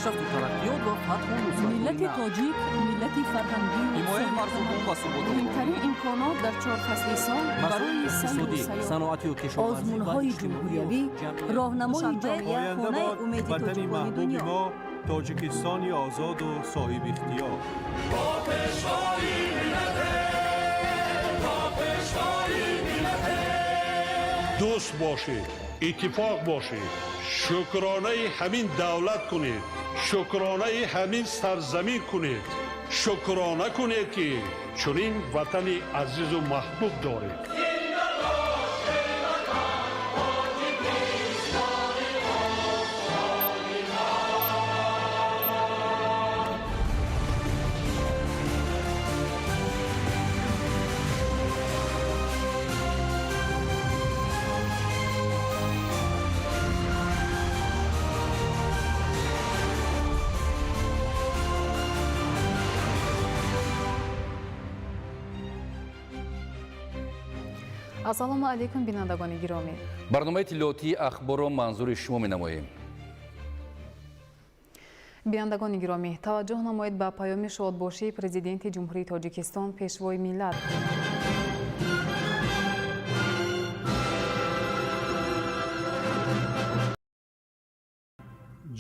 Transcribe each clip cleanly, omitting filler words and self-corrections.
Пешрафту тараққиёт ва фатҳу нусратҳои Миллати нав. тоҷик миллати фарҳангию Ҳимояи марзубум ва суботу муҳимтарин имконот дар чор фасли сол масоили барои сайру иқтисодӣ, сайёҳат. саноатию кишоварзӣ ва Озмунҳои иҷтимоию ҷумҳуриявӣ, ҷамъиятӣ. роҳнамои Душанбе, ҷомеа, Оянда хонаи бод умеди ватани тоҷикони маҳбуби дунё. мо, Тоҷикистони озоду соҳибихтиёр. Дӯст бошед, иттифоқ бошед, шукронаи ҳамин давлат кунед, шукронаи ҳамин сарзамин кунед, шукрона кунед, ки чунин ватани азизу маҳбуб доред. Ассалому алайкум, бинандагони гиромӣ. Барномаи иттилоотии Ахборро манзури шумо менамоем. Бинандагони гиромӣ, таваҷҷӯҳ намоед ба паёми шодбошии Президенти Ҷумҳурии Тоҷикистон, Пешвои миллат.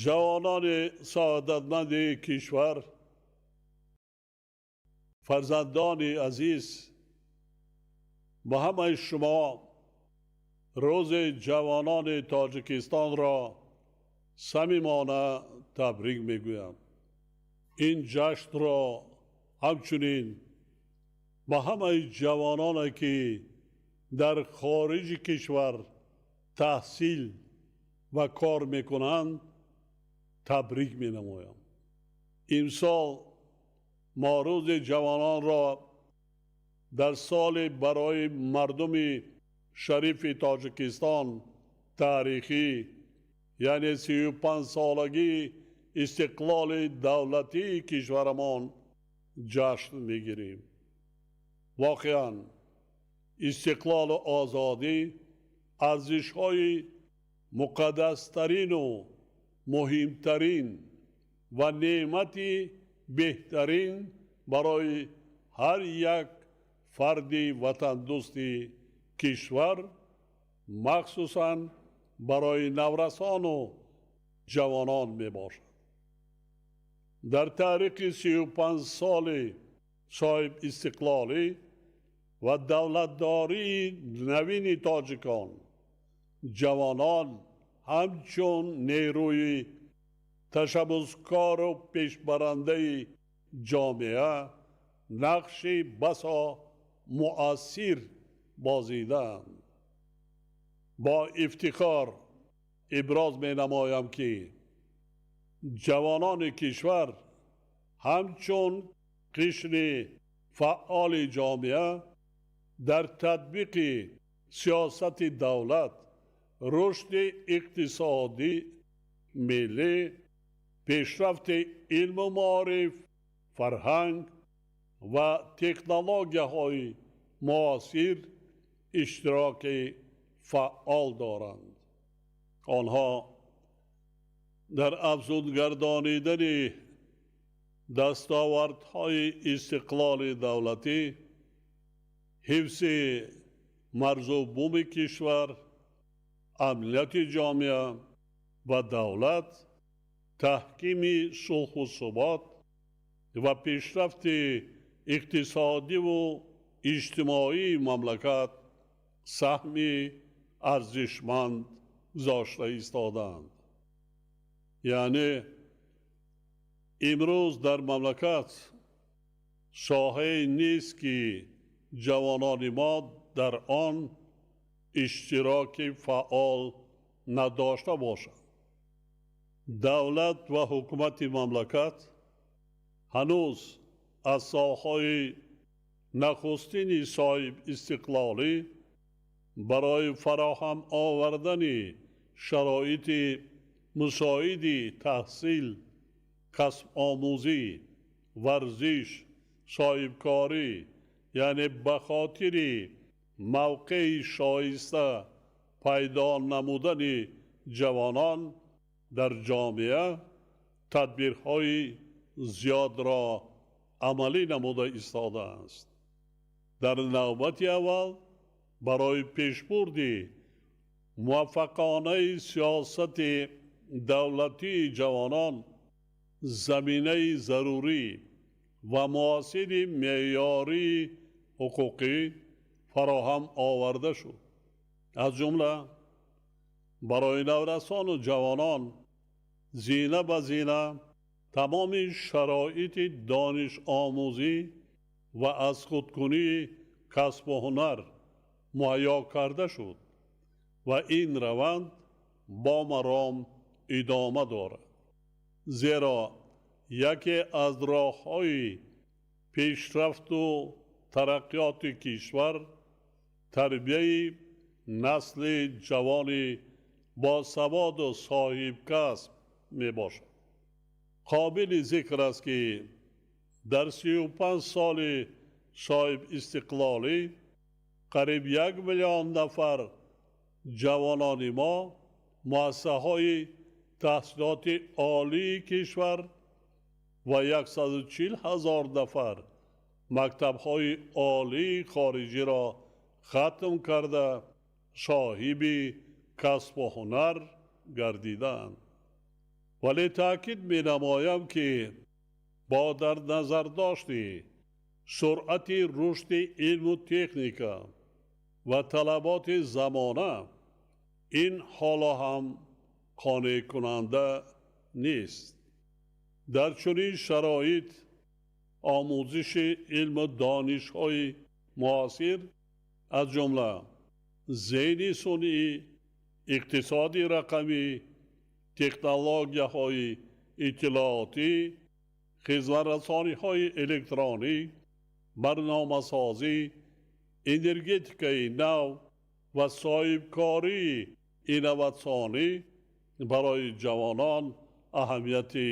Ҷавонони саодатманди кишвар, фарзандони азиз, ба ҳамаи шумо Рӯзи ҷавонони Тоҷикистонро самимона табрик мегӯям. Ин ҷашнро ҳамчунин ба ҳамаи ҷавононе, ки дар хориҷи кишвар таҳсил ва кор мекунанд, табрик менамоям. Имсол мо Рӯзи ҷавононро дар соли барои мардуми шарифи Тоҷикистон таърихӣ, яъне 35-солагии истиқлоли давлатии кишварамон ҷашн мегирем. Воқеан, истиқлолу озодӣ арзишҳои муқаддастарину муҳимтарин ва неъмати беҳтарин барои ҳар як фарди ватандӯсти кишвар, махсусан барои наврасону ҷавонон мебошад. Дар таърихи 35 соли соҳибистиқлолӣ ва давлатдории навини тоҷикон ҷавонон ҳамчун нерӯи ташаббускору пешбарандаи ҷомеа нақши басо муассир бозидаанд. Бо ифтихор иброз менамоям, ки ҷавонони кишвар ҳамчун қишри фаъоли ҷомеа дар татбиқи сиёсати давлат, рушди иқтисодӣ миллӣ, пешрафти илму маориф, фарҳанг ва технологияҳои муосир иштироки фаъол доранд. Онҳо дар афзунгардонидани дастовардҳои истиқлоли давлатӣ, ҳифзи марзу буми кишвар, амнияти ҷомеа ва давлат, таҳкими сулҳу субот ва пешрафти иқтисодиву иҷтимоии мамлакат саҳми арзишманд гузошта истодаанд. Яъне имрӯз дар мамлакат соҳае нест, ки ҷавонони мо дар он иштироки фаъол надошта бошанд. Давлат ва ҳукумати мамлакат ҳанӯз аз солҳои нахустини соҳибистиқлолӣ барои фароҳам овардани шароити мусоиди таҳсил, касбомӯзӣ, варзиш, соҳибкорӣ, яъне ба хотири мавқеи шоиста пайдо намудани ҷавонон дар ҷомеа тадбирҳои зиёдро амалӣ намуда истодааст. Дар навбати аввал барои пешбурди муваффақонаи сиёсати давлатии ҷавонон заминаи зарурӣ ва муосири меъёрии ҳуқуқӣ фароҳам оварда шуд. Аз ҷумла барои наврасону ҷавонон зина ба зина тамоми шароити донишомӯзӣ ва аз худкунии касбу ҳунар муҳайё карда шуд ва ин раванд бо маром идома дорад. Зеро яке аз роҳҳои пешрафту тараққиёти кишвар тарбияи насли ҷавони босаводу соҳибкасб мебошад. Қобили зикр аст, ки дар 35 соли соҳибистиқлолӣ қариб 1 миллион нафар ҷавонони мо муассисаҳои таҳсилоти олии кишвар ва 140 ҳазор нафар мактабҳои олии хориҷиро хатм карда соҳиби касбу ҳунар гардидаанд. Вале таъкид менамоям, ки бо дар назардошти суръати рушди илму техника ва талаботи замона ин ҳоло ҳам қонеъкунанда нест. Дар чунин шароит омӯзиши илму донишҳои муосир, аз ҷумла зеҳни сунъӣ, иқтисоди рақамӣ, технологияҳои иттилоотӣ, хизматрасониҳои электронӣ, барномасозӣ, энергетикаи нав ва соҳибкории инноватсионӣ барои ҷавонон аҳамияти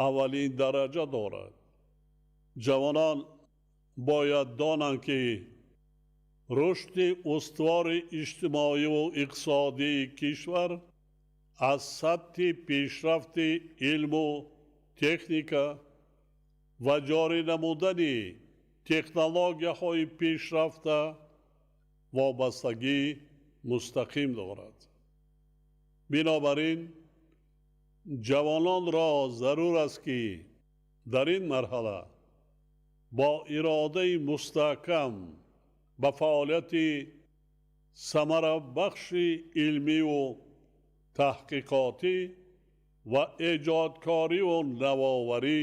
аввалин дараҷа дорад. Ҷавонон бояд донанд, ки рушди устувори иҷтимоиву иқтисодии кишвар аз сатҳи пешрафти илму техника ва ҷорӣ намудани технологияҳои пешрафта вобастагии мустақим дорад. Бинобар ин ҷавононро зарур аст, ки дар ин марҳала бо иродаи мустаҳкам ба фаъолияти самарабахши илмиву таҳқиқотӣ ва эҷодкориву навоварӣ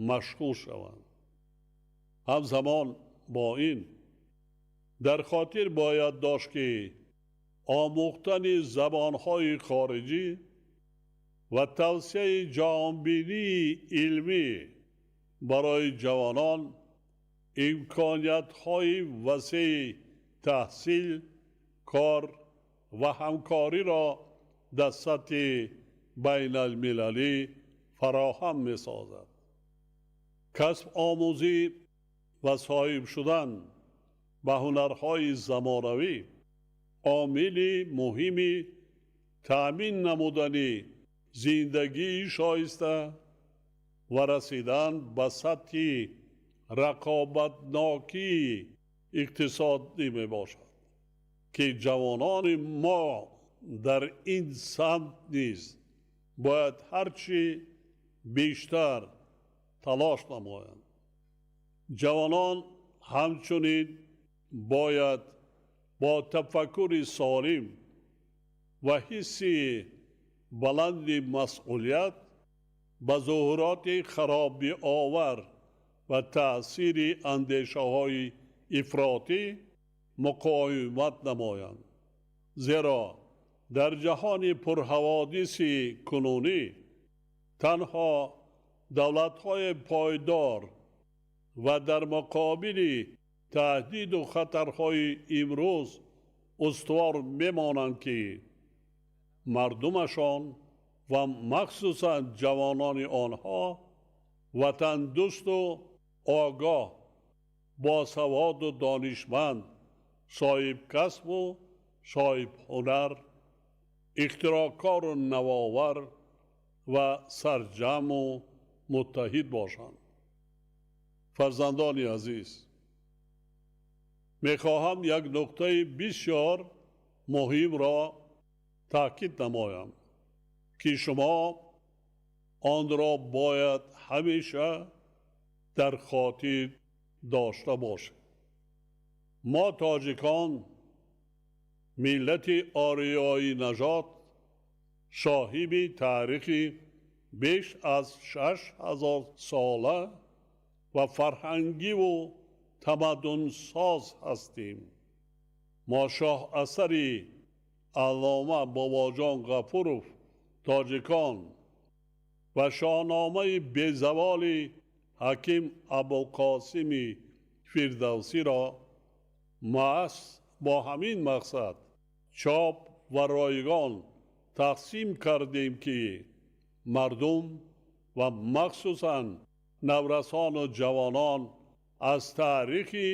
машғул шаванд. Ҳамзамон бо ин дар хотир бояд дошт, ки омӯхтани забонҳои хориҷӣ ва тавсияи ҷаҳонбинии илмӣ барои ҷавонон имкониятҳои васеи таҳсил, кор ва ҳамкориро дар сатҳи байналмилалӣ фароҳам месозад. Касбомӯзӣ ва соҳиб шудан ба ҳунарҳои замонавӣ омили муҳими таъмин намудани зиндагии шоиста ва расидан ба сатҳи рақобатнокии иқтисодӣ мебошад, ки ҷавонони мо дар ин самт низ бояд ҳарчи бештар талош намоянд. Ҷавонон ҳамчунин бояд бо тафаккури солим ва ҳисси баланди масъулият ба зуҳуроти харобиовар ва таъсири андешаҳои ифротӣ муқовимат намоянд. Зеро дар ҷаҳони пурҳаводиси кунунӣ танҳо давлатҳои пойдор ва дар муқобили таҳдиду хатарҳои имрӯз устувор мемонанд, ки мардумашон ва махсусан ҷавонони онҳо ватандӯсту огоҳ, босаводу донишманд, соҳибкасбу соҳибҳунар, ихтироъкору навовар, ва сарҷамъу муттаҳид бошанд. Фарзандони азиз, мехоҳам як нуқтаи бисёр муҳимро таъкид намоям, ки шумо онро бояд ҳамеша дар хотир дошта бошед. Мо тоҷикон, миллати ориёӣ нажод, соҳиби таърихи беш аз 6000 сола ва фарҳангиву тамаддунсоз ҳастем. Мо шоҳасари Аллома Бобоҷон Ғафуров «Тоҷикон» ва шоҳномаи безаволи Ҳаким Абулқосими Фирдавсиро маҳз бо ҳамин мақсад чоп ва ройгон тақсим кардем, ки мардум ва махсусан наврасону ҷавонон аз таърихи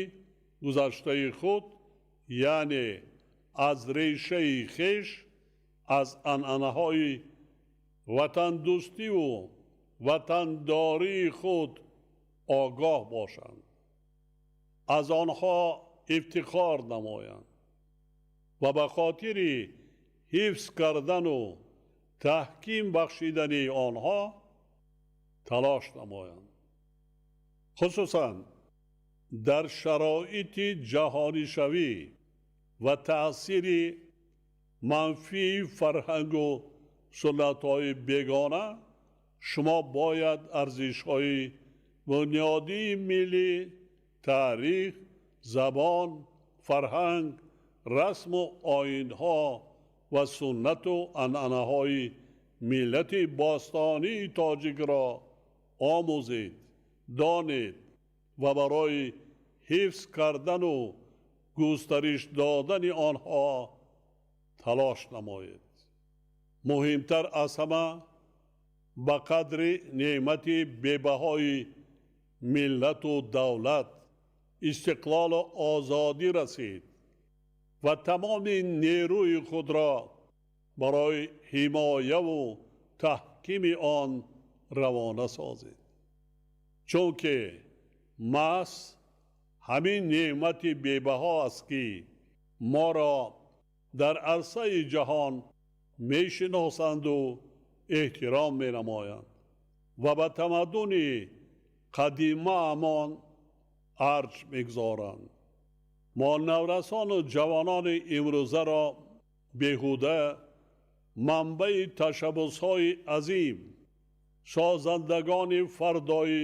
гузаштаи худ, яъне аз решаи хеш, аз анъанаҳои ватандӯстиву ватандории худ огоҳ бошанд, аз онҳо ифтихор намоянд ва ба хотири ҳифз кардану таҳким бахшидани онҳо талош намоянд. Хусусан дар шароити ҷаҳонишавӣ ва таъсири манфии фарҳангу суннатҳои бегона шумо бояд арзишҳои бунёдии миллӣ, таърих, забон, фарҳанг, расму оинҳо ва суннату анъанаҳои миллати бостонии тоҷикро омӯзед, донед ва барои ҳифз кардану густариш додани онҳо талош намоед. Муҳимтар аз ҳама, ба қадри неъмати бебаҳои миллату давлат, истиқлолу озодӣ расид ва тамоми нерӯи худро барои ҳимояву таҳкими он равона созед, чунки маҳз ҳамин неъмати бебаҳо аст, ки моро дар арсаи ҷаҳон мешиносанду эҳтиром менамоянд ва ба тамаддуни қадимаамон арҷ мегузоранд. Мо наврасону ҷавонони имрӯзаро беҳуда манбаи ташаббусҳои азим, созандагони фардои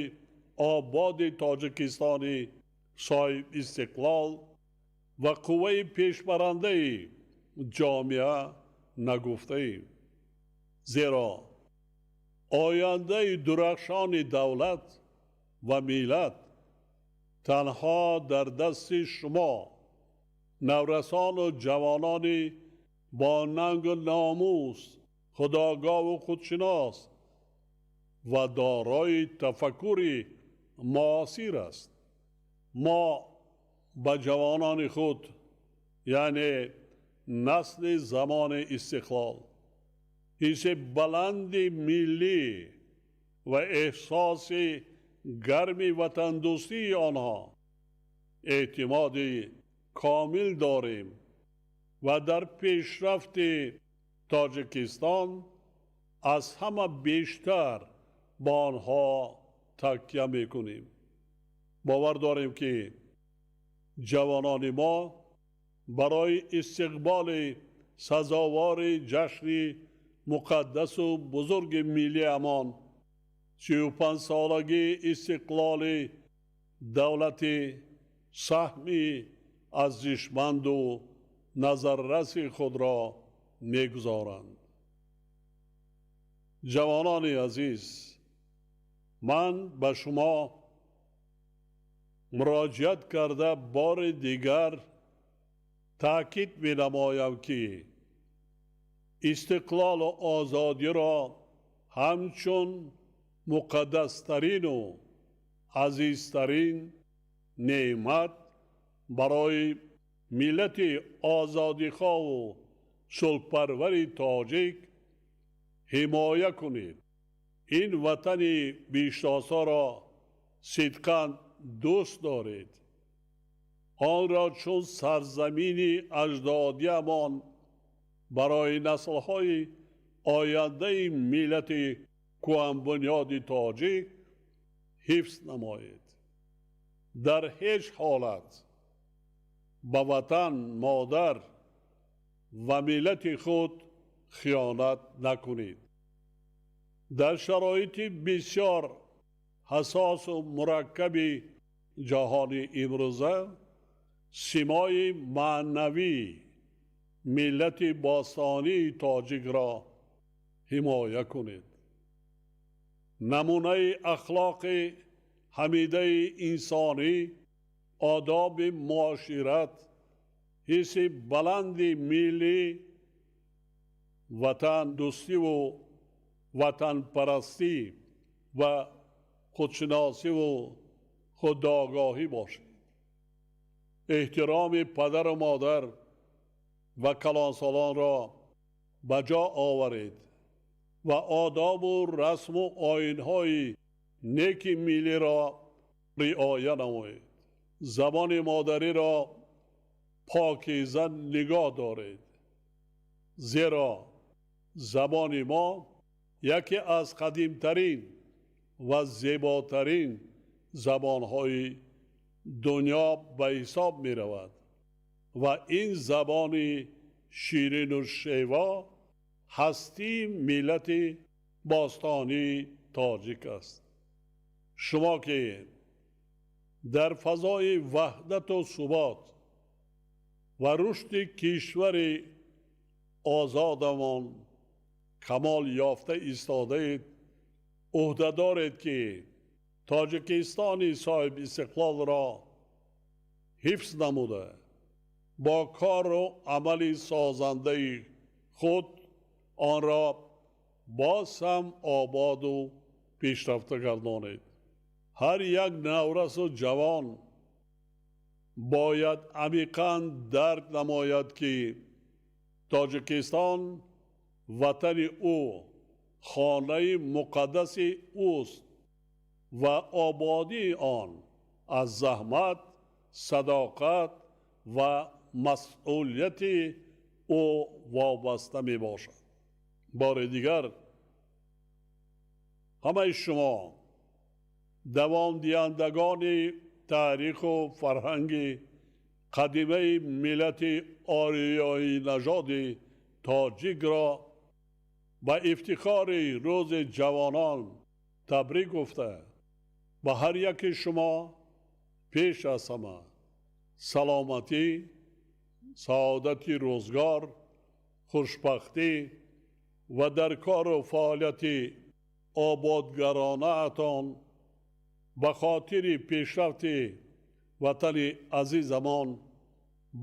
ободи Тоҷикистони соҳибистиқлол ва қувваи пешбарандаи ҷомеа нагуфтаем, зеро ояндаи дурахшони давлат ва миллат танҳо дар дасти шумо, наврасону ҷавонони бо нангу номус, худогоҳу худшинос ва дорои тафаккури муосир аст. Мо ба ҷавонони худ, яъне насли замони истиқлол, ҳисси баланди миллӣ ва эҳсоси гарми ватандӯстии онҳо эътимоди комил дорем ва дар пешрафти Тоҷикистон аз ҳама бештар ба онҳо такя мекунем. Бовар дорем, ки ҷавонони мо барои истиқболи сазовори ҷашни муқаддасу бузурги миллиамон, 35-солагии истиқлоли давлати, саҳми арзишманду назарраси худро мегузоранд. Ҷавонони азиз, ман ба шумо муроҷиат карда бори дигар таъкид менамоям, ки истиқлолу озодиро ҳамчун муқаддастарину азизтарин неъмат барои миллати озодихоҳу сулҳпарвари тоҷик ҳимоя кунед. Ин ватани биҳиштосоро сидқан дӯст доред, онро чун сарзамини аҷдодиамон барои наслҳои ояндаи миллати кӯҳанбунёди тоҷик ҳифз намоед. Дар ҳеҷ ҳолат ба ватан, модар ва миллати худ хиёнат накунед. Дар шароити бисёр ҳассосу мураккаби ҷаҳони имрӯза симои маънавии миллати бостонии тоҷикро ҳимоя кунед. Намунаи ахлоқи ҳамидаи инсонӣ, одоби муошират, ҳисси баланди миллӣ, ватандӯстиву ватанпарастӣ ва худшиносиву худогоҳӣ бошед. Эҳтироми падару модар ва калонсолонро ба ҷо оваред ва одобу расму оинҳои неки миллиро риоя намоед. Забони модариро покиза нигоҳ доред, зеро забони мо яке аз қадимтарин ва зеботарин забонҳои дунё ба ҳисоб меравад ва ин забони ширину шево ҳастии миллати бостонии тоҷик аст. Шумо ки дар фазои ваҳдату субот ва рушди кишвари озодамон камол ёфта истодаед, ӯҳда доред ки Тоҷикистони соҳибистиқлолро ҳифз намуда, бо кору амали созандаи худ онро боз ҳам ободу пешрафта гардонед. Ҳар як наврасу ҷавон бояд амиқан дарк намояд, ки Тоҷикистон ватани ӯ, хонаи муқаддаси ӯст ва ободии он аз заҳмат, садоқат ва масъулияти ӯ вобаста мебошад. Бори дигар ҳамаи шумо давомдиҳандагони таъриху фарҳанги қадимаи миллати ориёинажоди тоҷикро ба ифтихори рӯзи ҷавонон табрик гуфта, ба ҳар яки шумо пеш аз ҳама саломатӣ, саодати рӯзгор, хушбахтӣ ва дар кору фаъолияти ободгаронаатон ба хотири пешрафти ватани азизамон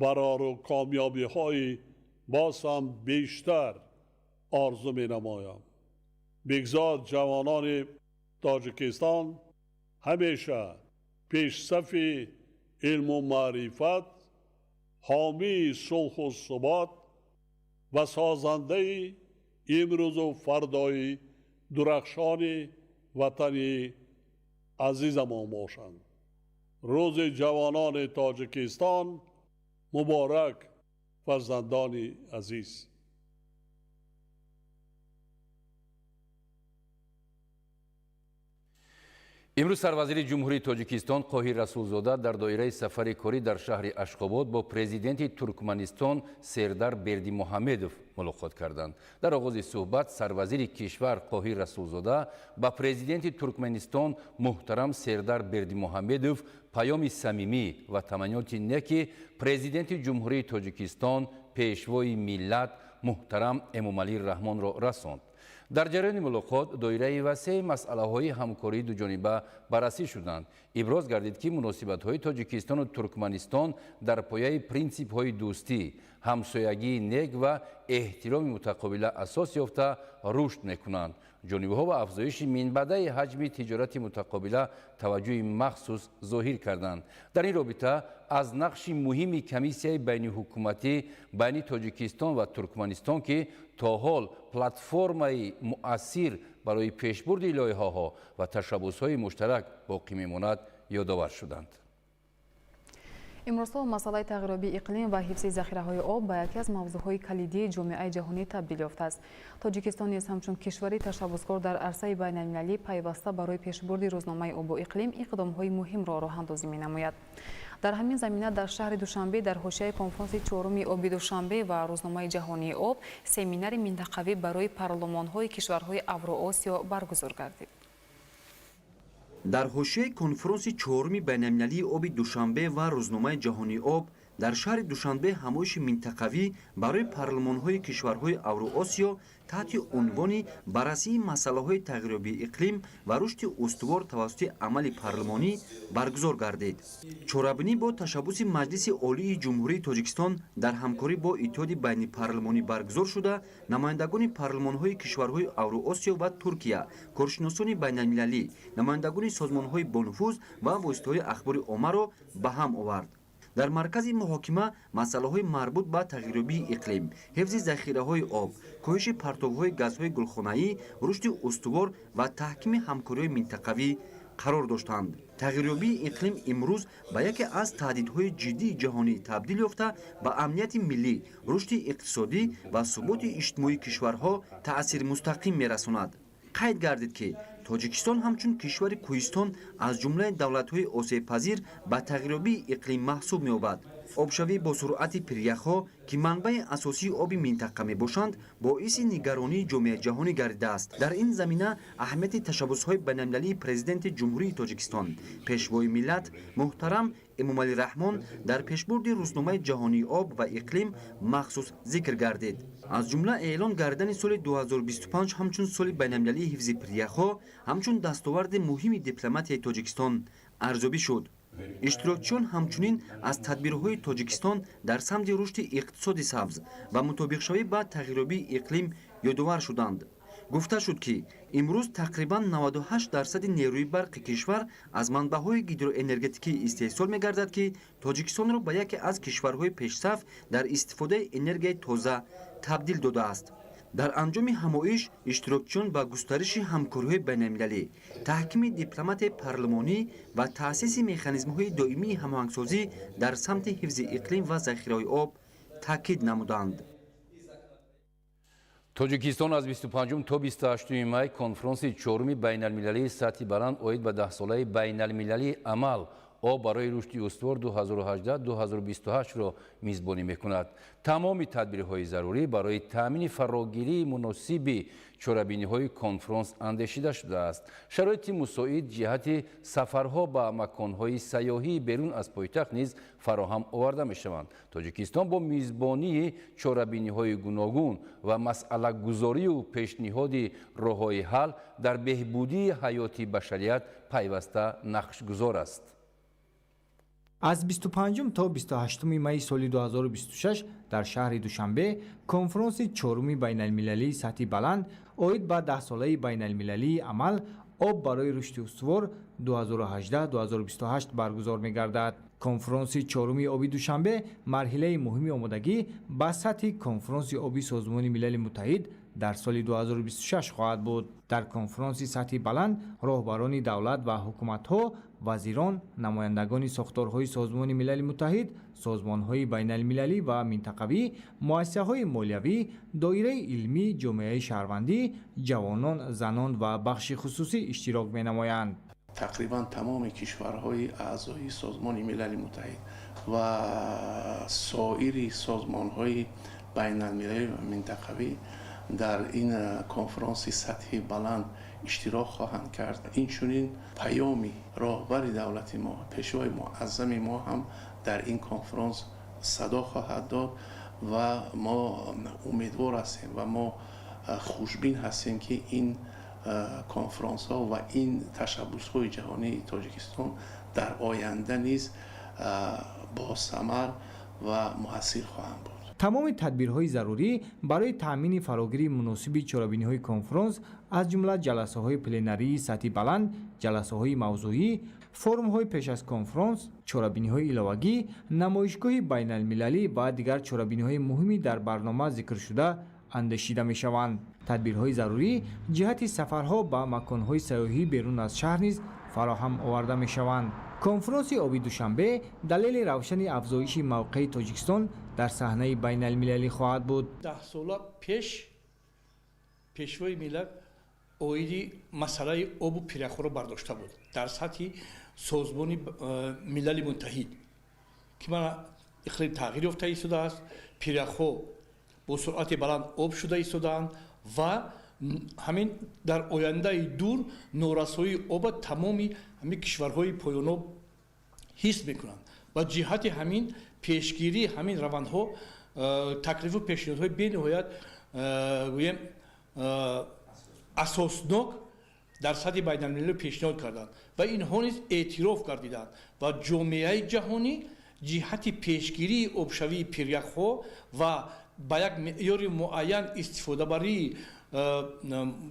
барору комёбиҳои боз ҳам бештар орзу менамоям. Бигзор ҷавонони Тоҷикистон ҳамеша пешсафи илму маърифат, ҳомии сулҳу субот ва созандаи имрӯзу фардои дурахшони ватани азизамон бошанд. Рӯзи ҷавонони Тоҷикистон муборак, фарзандони азиз. Имрӯз сарвазири Ҷумҳурии Тоҷикистон Қоҳир Расулзода дар доираи сафари корӣ дар шаҳри Ашхобод бо президенти Туркманистон Сердар Бердимуҳамедов мулоқот карданд. Дар оғози суҳбат сарвазири кишвар Қоҳир Расулзода ба президенти Туркманистон муҳтарам Сердар Бердимуҳамедов паёми самимӣ ва таманниёти неки президенти Ҷумҳурии Тоҷикистон, пешвои миллат муҳтарам Эмомалӣ Раҳмонро расонд. Дар ҷараёни мулоқот доираи васеи масъалаҳои ҳамкории дуҷониба баррасӣ шуданд. Иброз гардид, ки муносибатҳои Тоҷикистону Туркманистон дар пояи принсипҳои дӯстӣ, ҳамсоягии нек ва эҳтироми мутақобила асос ёфта рушд мекунанд. Ҷонибҳо ба афзоиши минбаъдаи ҳаҷми тиҷорати мутақобила таваҷҷӯҳи махсус зоҳир карданд. Дар ин робита аз нақши муҳими комиссияи байниҳукуматӣ байни Тоҷикистон ва Туркманистон, ки то ҳол платформаи муассир барои пешбурди лоиҳаҳо ва ташаббусҳои муштарак боқӣ мемонад ёдовар шуданд. Имрӯзҳо масъалаи тағйирёбии иқлим ва ҳифзи захираҳои об ба яке аз мавзӯъҳои калидии ҷомеаи ҷаҳонӣ табдил ёфтааст. Тоҷикистон низ ҳамчун кишвари ташаббускор дар арсаи байналмилалӣ пайваста барои пешбурди рӯзномаи обу иқлим иқдомҳои муҳимро роҳандозӣ менамояд. Дар ҳамин замина дар шаҳри Душанбе дар ҳошияи конфронси чоруми оби Душанбе ва рӯзномаи ҷаҳонии об семинари минтақавӣ барои парлумонҳои кишварҳои Авроосиё баргузор гардид. Дар ҳошияи конфронси чоруми байналмилалии оби Душанбе ва рӯзномаи ҷаҳонии об дар шаҳри Душанбе ҳамоиши минтақавӣ барои парлумонҳои кишварҳои Авроосиё таҳти унвони баррасии масъалаҳои тағйирёбии иқлим ва рушди устувор тавассути амали парлумонӣ баргузор гардид. Чорабинӣ бо ташаббуси Маҷлиси Олии Ҷумҳурии Тоҷикистон дар ҳамкорӣ бо Иттиҳоди байнипарлумонӣ баргузор шуда, намояндагони парлумонҳои кишварҳои Авроосиё ва Туркия, коршиносони байналмилалӣ, намояндагони созмонҳои бонуфуз ва воситаҳои ахбори оммаро ба ҳам овард. Дар маркази муҳокима масъалаҳои марбут ба тағйирёбии иқлим, ҳифзи захираҳои об, коҳиши партовҳои газҳои гулхонаӣ, рушди устувор ва таҳкими ҳамкориҳои минтақавӣ қарор доштанд. Тағйирёбии иқлим имрӯз ба яке аз таҳдидҳои ҷиддии ҷаҳонӣ табдил ёфта, ба амнияти миллӣ, рушди иқтисодӣ ва суботи иҷтимоии кишварҳо таъсири мустақим мерасонад. Қайд гардид, ки Тоҷикистон ҳамчун кишвари кӯҳистон аз ҷумлаи давлатҳои осебпазир ба тағйирёбии иқлим маҳсуб меёбад. Обшавӣ бо суръати пиряхҳо, ки манбаи асосии оби минтақа мебошанд, боиси нигаронии ҷомеаи ҷаҳонӣ гардидааст. Дар ин замина аҳамияти ташаббусҳои байналмилалии Президенти Ҷумҳурии Тоҷикистон, Пешвои миллат муҳтарам Эмомалӣ Раҳмон дар пешбурди рӯзномаи ҷаҳонии об ва иқлим махсус зикр гардид. Аз ҷумла эълон гардидани соли 2025 ҳамчун соли байналмилалии ҳифзи пиряхҳо ҳамчун дастоварди муҳими дипломатияи Тоҷикистон арзёбӣ шуд. Иштирокчиён ҳамчунин аз тадбирҳои Тоҷикистон дар самти рушди иқтисоди сабз ва мутобиқшавӣ ба тағйирёбии иқлим ёдовар шуданд. Гуфта шуд, ки имрӯз тақрибан 98% нерӯи барқи кишвар аз манбаъҳои гидроэнергетикӣ истеҳсол мегардад, ки Тоҷикистонро ба яке аз кишварҳои пешсаф дар истифодаи энергияи тоза табдил додааст. Дар анҷоми ҳамоиш иштирокчиён ба густариши ҳамкориҳои байналмилалӣ, таҳкими дипломатияи парлумонӣ ва таъсиси механизмҳои доимии ҳамоҳангсозӣ дар самти ҳифзи иқлим ва захираҳои об таъкид намуданд. Тоҷикистон аз 25 то 28 май конфронси чоруми байналмилалии сатҳи баланд оид ба даҳсолаи байналмилалии амал об барои рушди устувор 2018-2028-ро мизбонӣ мекунад. Тамоми тадбирҳои зарурӣ барои таъмини фарогирии муносиби чорабиниҳои конфронс андешида шудааст. Шароити мусоид ҷиҳати сафарҳо ба маконҳои сайёҳии берун аз пойтахт низ фароҳам оварда мешаванд. Тоҷикистон бо мизбонии чорабиниҳои гуногун ва масъалагузорию пешниҳоди роҳҳои ҳал дар беҳбудии ҳаёти башарият пайваста нақшгузор аст. Аз 25 то 28 майи соли 2026 дар шаҳри Душанбе конфронси чоруми байналмилалии сатҳи баланд оид ба даҳсолаи байналмилалии амал об барои рушди устувор 2018-2028 баргузор мегардад. Конфронси чоруми оби Душанбе марҳилаи муҳими омодагӣ ба сатҳи конфронси оби Созмони Милали Муттаҳид дар соли 2026 хоҳад буд. Дар конфронси сатҳи баланд роҳбарони давлат ва ҳукуматҳо, вазирон, намояндагони сохторҳои Созмони Милали Муттаҳид, созмонҳои байналмилалӣ ва минтақавӣ, муассисаҳои молиявӣ, доираи илмӣ, ҷомеаи шаҳрвандӣ, ҷавонон, занон ва бахши хусусӣ иштирок менамоянд. Тақрибан тамоми кишварҳои аъзои Созмони Милали Муттаҳид ва соири созмонҳои байналмилалӣ ва минтақавӣ дар ин конфронси сатҳи баланд иштирок хоҳанд кард. Инчунин паёми роҳбари давлати мо, Пешвои муаззами мо ҳам дар ин конфронс садо хоҳад дод ва мо умедвор ҳастем ва мо хушбин ҳастем, ки ин конфронсҳо ва ин ташаббусҳои ҷаҳонии Тоҷикистон дар оянда низ босамар ва муассир хоҳанд буд. Тамоми тадбирҳои зарурӣ барои таъмини фарогирии муносиби чорабиниҳои конфронс, аз ҷумла ҷаласаҳои пленарии сатҳи баланд, ҷаласаҳои мавзӯӣ, форумҳои пеш аз конфронс, чорабиниҳои иловагӣ, намоишгоҳи байналмилалӣ ва дигар чорабиниҳои муҳими дар барнома зикршуда андешида мешаванд. Тадбирҳои зарурӣ ҷиҳати сафарҳо ба маконҳои сайёҳӣ берун аз шаҳр низ фароҳам оварда мешаванд. Конфронси оби Душанбе далели равшани афзоиши мавқеи Тоҷикистон дар саҳнаи байналмилалӣ хоҳад буд. 10 сола пеш Пешвои миллат оиди масъалаи обу пиряхҳоро бардошта буд дар сатҳи Созмони Милали Муттаҳид, ки мана иқлим тағйир ёфта истодааст, пиряхҳо бо суръати баланд об шуда истодаанд ва ҳамин дар ояндаи дур норасоии оба тамоми ҳамин кишварҳои поёноб ҳис мекунанд ва ҷиҳати ҳамин пешгирии ҳамин равандҳо таклифу пешниҳодҳои бениҳоят гӯем асоснок дар сатҳи байналмилалӣ пешниҳод карданд ва инҳо низ эътироф гардиданд ва ҷомеаи ҷаҳонӣ ҷиҳати пешгирии обшавии пиряхҳо ва ба як меъёри муайян истифодабарии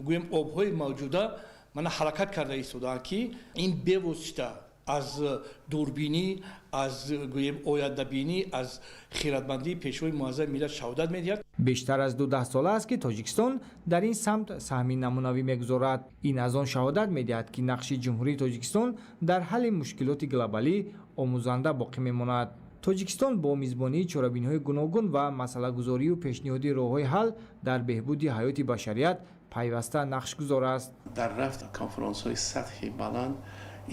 гӯем обҳои мавҷуда мана ҳаракат карда истодаанд, ки ин бевосита аз дурбинӣ, аз гӯем ояндабинӣ, аз хиратмандии Пешвои муаззами миллат шаҳодат медиҳад. Бештар аз ду даҳсола аст, ки Тоҷикистон дар ин самт саҳми намунавӣ мегузорад. Ин аз он шаҳодат медиҳад, ки нақши Ҷумҳурии Тоҷикистон дар ҳалли мушкилоти глобалӣ омӯзанда боқӣ мемонад. Тоҷикистон бо мизбонии чорабиниҳои гуногун ва масъалагузорию пешниҳоди роҳҳои ҳал дар беҳбуди ҳаёти башарият пайваста нақшгузор аст. Дар рафт конфронсҳои сатҳи баланд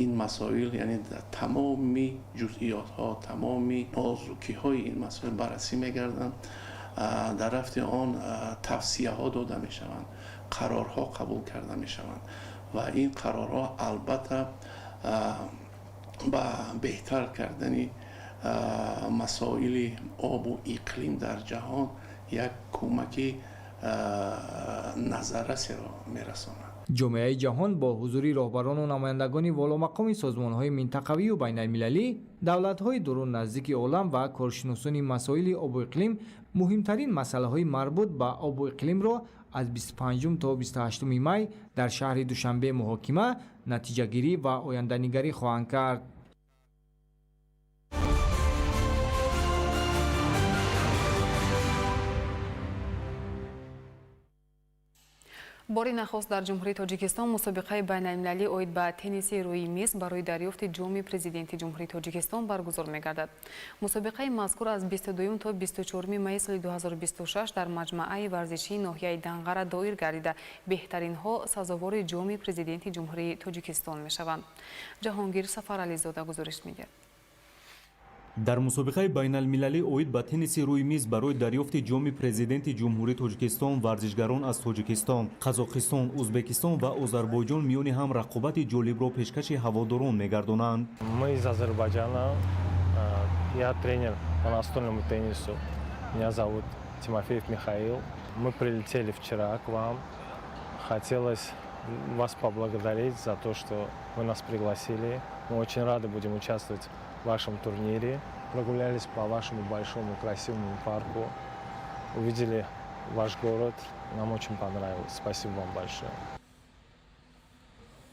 ин масоил, яъне тамоми ҷузъиётҳо, тамоми нозукиҳои ин масоил баррасӣ мегарданд, дар рафти он тавсияҳо дода мешаванд, қарорҳо қабул карда мешаванд ва ин қарорҳо албатта ба беҳтар кардани масоили обу иқлим дар ҷаҳон як кӯмаки назаррасеро мерасонад. Ҷомеаи ҷаҳон бо ҳузури роҳбарону намояндагони воломақоми созмонҳои минтақавию байналмилалӣ, давлатҳои дуру наздики олам ва коршиносони масоили обу иқлим муҳимтарин масъалаҳои марбут ба обу иқлимро аз 25 то 28 май дар шаҳри Душанбе муҳокима, натиҷагирӣ ва оянданигарӣ хоҳанд кард. Бори нахуст дар Ҷумҳурии Тоҷикистон мусобиқаи байналмилалӣ оид ба тенниси рӯи миз барои дарёфти ҷоми Президенти Ҷумҳурии Тоҷикистон баргузор мегардад. Мусобиқаи мазкур аз 22 то 24 майи соли 2026 дар маҷмааи варзишии ноҳияи Данғара доир гардида, беҳтаринҳо сазовори ҷоми Президенти Ҷумҳурии Тоҷикистон мешаванд. Ҷаҳонгир Сафарализода гузориш медиҳад. Дар мусобиқаи байналмилалӣ оид ба тенниси рӯи миз барои дарёфти ҷоми Президенти Ҷумҳурии Тоҷикистон варзишгарон аз Тоҷикистон, Қазоқистон, Ӯзбекистон ва Озарбойҷон миёни ҳам рақобати ҷолибро пешкаши ҳаводорон мегардонанд. Мы из Азербайджана. Я тренер по настольному теннису. Меня зовут Тимофеев Михаил. Мы прилетели вчера к вам. Хотелось вас поблагодарить за то, что вы нас пригласили. Мы очень рады будем участвовать в вашем турнире. Прогулялись по вашему большому красивому парку, увидели ваш город. Нам очень понравилось. Спасибо вам большое.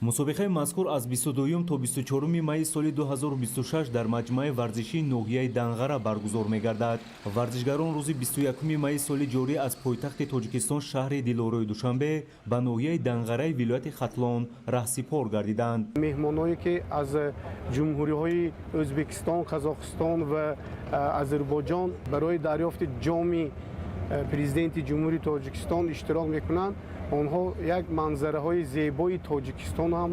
Мусобиқаи мазкур аз 22 то 24 майи соли 2026 дар маҷмӯаи варзишии ноҳияи Данғара баргузор мегардад. Варзишгарон рӯзи 21 майи соли ҷорӣ аз пойтахти Тоҷикистон, шаҳри дилорои Душанбе, ба ноҳияи Данғараи вилояти Хатлон раҳсипор гардиданд. Меҳмоное, ки аз ҷумҳуриҳои Ӯзбекистон, Қазоқистон ва Озарбойҷон барои дарёфти ҷоми Президенти Ҷумҳурии Тоҷикистон иштирок мекунанд, онҳо як манзараҳои зебои Тоҷикистон ҳам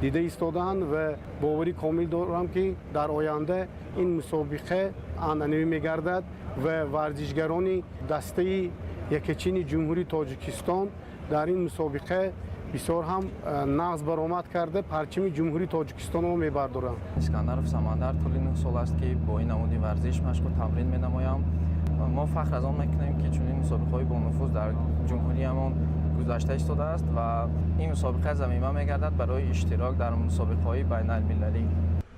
дида истодаанд ва боварӣ комил дорам, ки дар оянда ин мусобиқа анъанавӣ мегардад ва варзишгарони дастаи якачини Ҷумҳурии Тоҷикистон дар ин мусобиқа бисёр ҳам нағз баромад карда, парчами Ҷумҳурии Тоҷикистонро мебардоранд. Искандаров Самандар. Тӯли 9 сол аст, ки бо ин намуди варзиш машқу тамрин менамоям. Мо фахр аз он мекунем, ки чунин мусобиқаҳои бонуфуз дар ҷумҳуриямон гузашта истодааст ва ин мусобиқа замима мегардад барои иштирок дар мусобиқаҳои байналмилалӣ.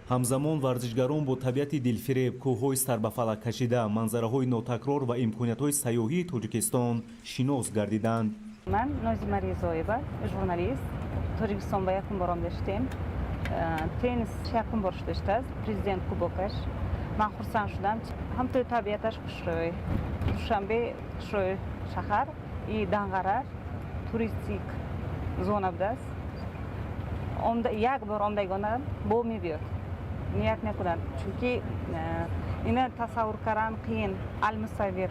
Ҳамзамон варзишгарон бо табиати дилфиреб, кӯҳҳои сарбафалак кашида, манзараҳои нотакрор ва имкониятҳои сайёҳии Тоҷикистон шинос гардиданд. Ман Нозима Ризоева, журналист. Тоҷикистон ба якум бор омада шудем. Теннис якум бор шуда шудааст, Президент кубокаш. Ман хурсанд шудам. Ҳамтои табиаташ хушрӯй, Душанбе хушрӯй шаҳар. И Данғара туристик зона будааст. Як бор омдагона бо мебиёд, ният мекунанд, чунки ина тасаввур кардан қиин. Алмусаввир.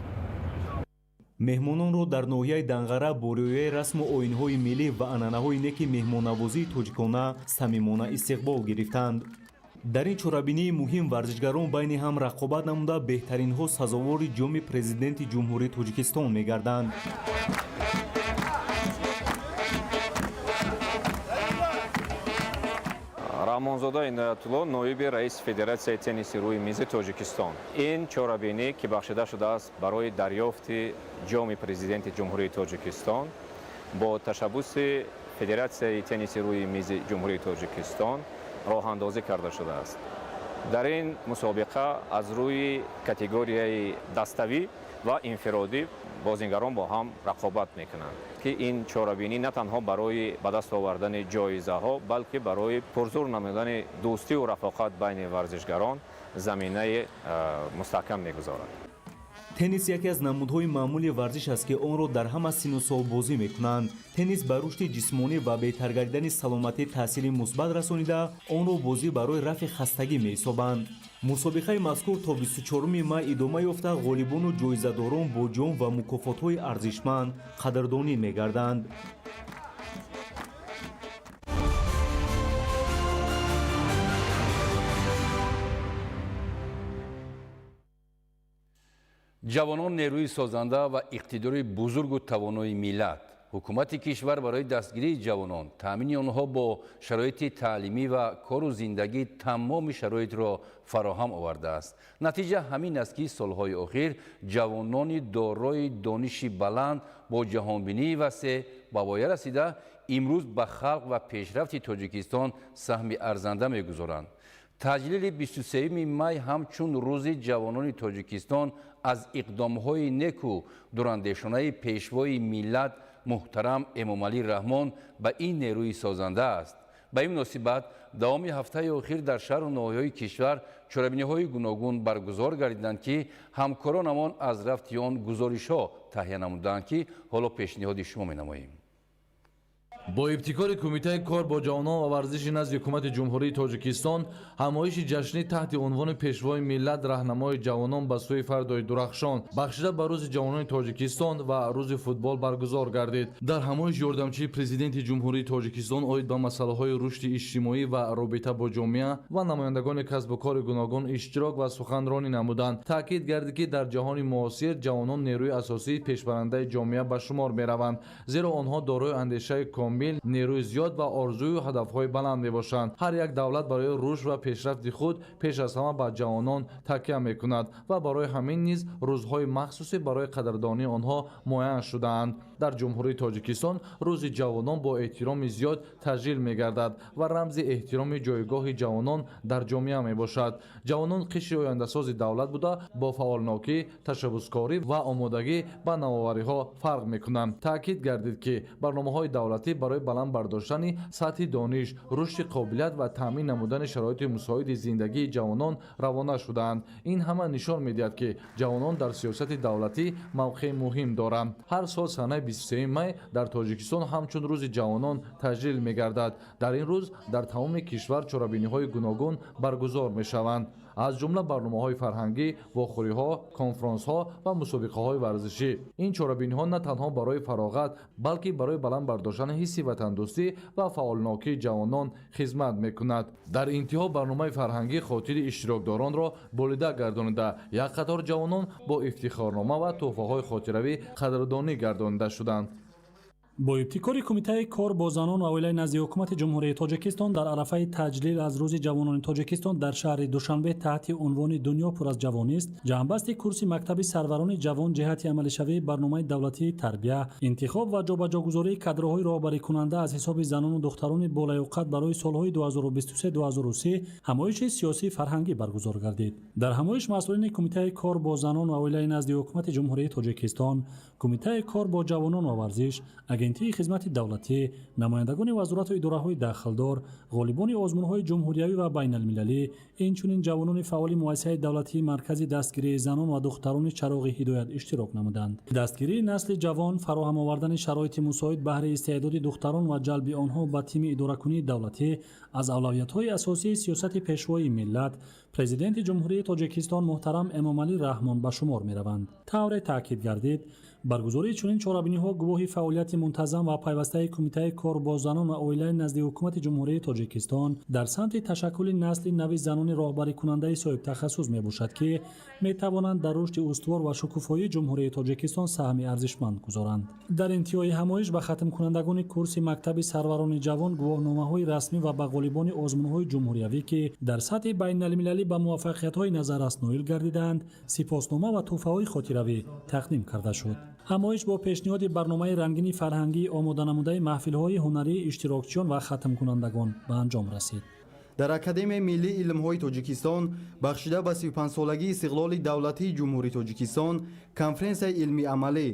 Меҳмононро дар ноҳияи Данғара бо риояи расму оинҳои миллӣ ва анъанаҳои неки меҳмоннавозии тоҷикона самимона истиқбол гирифтанд. Дар ин чорабинии муҳим варзишгарон байни ҳам рақобат намуда, беҳтаринҳо сазовори ҷоми Президенти Ҷумҳурии Тоҷикистон мегарданд. Раҳмонзода Иноятулло, ноиби раиси Федератсияи тенниси рӯи мизи Тоҷикистон. Ин чорабинӣ, ки бахшида шудааст барои дарёфти ҷоми Президенти Ҷумҳурии Тоҷикистон, бо ташаббуси Федератсияи тенниси рӯи мизи Ҷумҳурии Тоҷикистон роҳандозӣ карда шудааст. Дар ин мусобиқа аз рӯи категорияи даставӣ ва инфиродӣ бозингарон бо ҳам рақобат мекунанд, ки ин чорабинӣ на танҳо барои ба даст овардани ҷоизаҳо, балки барои пурзур намудани дӯстиву рафоқат байни варзишгарон заминаи мустаҳкам мегузорад. Теннис яке аз намудҳои маъмули варзиш аст, ки онро дар ҳама синну сол бозӣ мекунанд. Теннис ба рушди ҷисмонӣ ва беҳтар гардидани саломатӣ таъсири мусбат расонида, онро бозӣ барои рафъи хастагӣ меҳисобанд. Мусобиқаи мазкур то 24 май идома ёфта, ғолибону ҷоизадорон бо ҷом ва мукофотҳои арзишманд қадрдонӣ мегарданд. Ҷавонон нерӯи созанда ва иқтидори бузургу тавонои миллат. Ҳукумати кишвар барои дастгирии ҷавонон, таъмини онҳо бо шароити таълимӣ ва кору зиндагӣ тамоми шароитро фароҳам овардааст. Натиҷа ҳамин аст, ки солҳои охир ҷавонони дорои дониши баланд бо ҷаҳонбинии васеъ ба воя расида, имрӯз ба халқ ва пешрафти Тоҷикистон саҳми арзанда мегузоранд. Таҷлили 23 май ҳамчун Рӯзи ҷавонони Тоҷикистон аз иқдомҳои неку дурандешонаи Пешвои миллат муҳтарам Эмомалӣ Раҳмон ба ин нерӯи созанда аст. Ба ин муносибат давоми ҳафтаи охир дар шаҳру ноҳияҳои кишвар чорабиниҳои гуногун баргузор гардиданд, ки ҳамкоронамон аз рафти он гузоришҳо таҳия намуданд, ки ҳоло пешниҳоди шумо менамоем. Бо ибтикори Кумитаи кор бо ҷавонон ва варзиши назди Ҳукумати Ҷумҳурии Тоҷикистон ҳамоиши ҷашнӣ таҳти унвони «Пешвои миллат, раҳнамои ҷавонон ба сӯи фардои дурахшон» бахшида ба Рӯзи ҷавонони Тоҷикистон ва Рӯзи футбол баргузор гардид. Дар ҳамоиш ёрдамчии Президенти Ҷумҳурии Тоҷикистон оид ба масъалаҳои рушди иҷтимоӣ ва робита бо ҷомеа ва намояндагони касбу кори гуногун иштирок ва суханронӣ намуданд. Таъкид гардид, ки дар ҷаҳони муосир ҷавонон нерӯи асосии пешбарандаи ҷомеа ба шумор мераванд, зеро онҳо дорои андешаи комил, нерӯи зиёд ва орзую ҳадафҳои баланд мебошанд. Ҳар як давлат барои рушд ва пешрафти худ пеш аз ҳама ба ҷавонон такя мекунад ва барои ҳамин низ рӯзҳои махсусе барои қадрдонии онҳо муайян шудаанд. Дар Ҷумҳурии Тоҷикистон Рӯзи ҷавонон бо эҳтироми зиёд таҷлил мегардад ва рамзи эҳтироми ҷойгоҳи ҷавонон дар ҷомеа мебошад. Ҷавонон қишри ояндасози давлат буда, бо фаъолнокӣ, ташаббускорӣ ва омодагӣ ба навовариҳо фарқ мекунанд. Таъкид гардид, ки барномаҳои давлатӣ барои баланд бардоштани сатҳи дониш, рушди қобилият ва таъмин намудани шароити мусоиди зиндагии ҷавонон равона шудаанд. Ин ҳама нишон медиҳад, ки ҷавонон дар сиёсати давлатӣ мавқеи муҳим доранд. Ҳар сол санаи 23 май дар Тоҷикистон ҳамчун Рӯзи ҷавонон таҷлил мегардад. Дар ин рӯз дар тамоми кишвар чорабиниҳои гуногун баргузор мешаванд, аз ҷумла барномаҳои фарҳангӣ, вохӯриҳо, конфронсҳо ва мусобиқаҳои варзишӣ. Ин чорабиниҳо на танҳо барои фароғат, балки барои баланд бардоштани ҳисси ватандӯстӣ ва фаъолнокии ҷавонон хизмат мекунад. Дар интиҳо барномаи фарҳангӣ хотири иштирокдоронро болида гардонида, як қатор ҷавонон бо ифтихорнома ва тӯҳфаҳои хотиравӣ қадрдонӣ гардонида шуданд. Бо ибтикори Кумитаи кор бо занон ва оилаи назди Ҳукумати Ҷумҳурии Тоҷикистон дар арафаи таҷлил аз Рӯзи ҷавонони Тоҷикистон дар шаҳри Душанбе таҳти унвони «Дунё пур аз ҷавонист» ҷамъбасти курси мактаби сарварони ҷавон ҷиҳати амалишавии барномаи давлатии тарбия, интихоб ва ҷобаҷогузории кадрҳои роҳбарикунанда аз ҳисоби занону духтарони болаёқат барои солҳои 2023-2030 ҳамоиши сиёсии фарҳангӣ баргузор гардид. Дар ҳамоиш масъулини Кумитаи кор бо занон ва оилаи назди Ҳукумати Ҷумҳурии Тоҷикистон, Кумитаи кор бо ҷавонон ва варзиш, Агентии хизмати давлатӣ, намояндагони вазорату идораҳои дахлдор, ғолибони озмунҳои ҷумҳуриявӣ ва байналмилалӣ, инчунин ҷавонони фаъоли муассисаи давлатии Маркази дастгирии занон ва духтарони Чароғи ҳидоят иштирок намуданд. Дастгирии насли ҷавон, фароҳам овардани шароити мусоид баҳри истеъдоди духтарон ва ҷалби онҳо ба тими идоракунии давлатӣ аз авлавиятҳои асосии сиёсати Пешвои миллат, Президенти Ҷумҳурии Тоҷикистон муҳтарам Эмомалӣ Раҳмон ба шумор мераванд. Тавре таъкид гардид, баргузории чунин чорабиниҳо гувоҳи фаъолияти мунтазам ва пайвастаи Кумитаи кор бо занон ва оилаи назди Ҳукумати Ҷумҳурии Тоҷикистон дар самти ташаккули насли нави занони роҳбарикунандаи соҳибтахассус мебошад, ки метавонанд дар рушди устувор ва шукуфоии Ҷумҳурии Тоҷикистон саҳми арзишманд гузоранд. Дар интиҳои ҳамоиш ба хатмкунандагони курси мактаби сарварони ҷавон гувоҳномаҳои расмӣ ва ба ғолибони озмунҳои ҷумҳуриявӣ, ки дар сатҳи байналмилалӣ ба муваффақиятҳои назаррас ноил гардидаанд, сипоснома ва тӯҳфаҳои хотиравӣ тақдим карда шуд. Ҳамоиш бо пешниҳоди барномаи рангини фарҳангӣ омоданамудаи маҳфилҳои ҳунарии иштирокчиён ва хатмкунандагон ба анҷом расид. Дар Академияи миллии илмҳои Тоҷикистон бахшида ба 35-солагии истиқлоли давлатии Ҷумҳурии Тоҷикистон конференсияи илмии амалӣ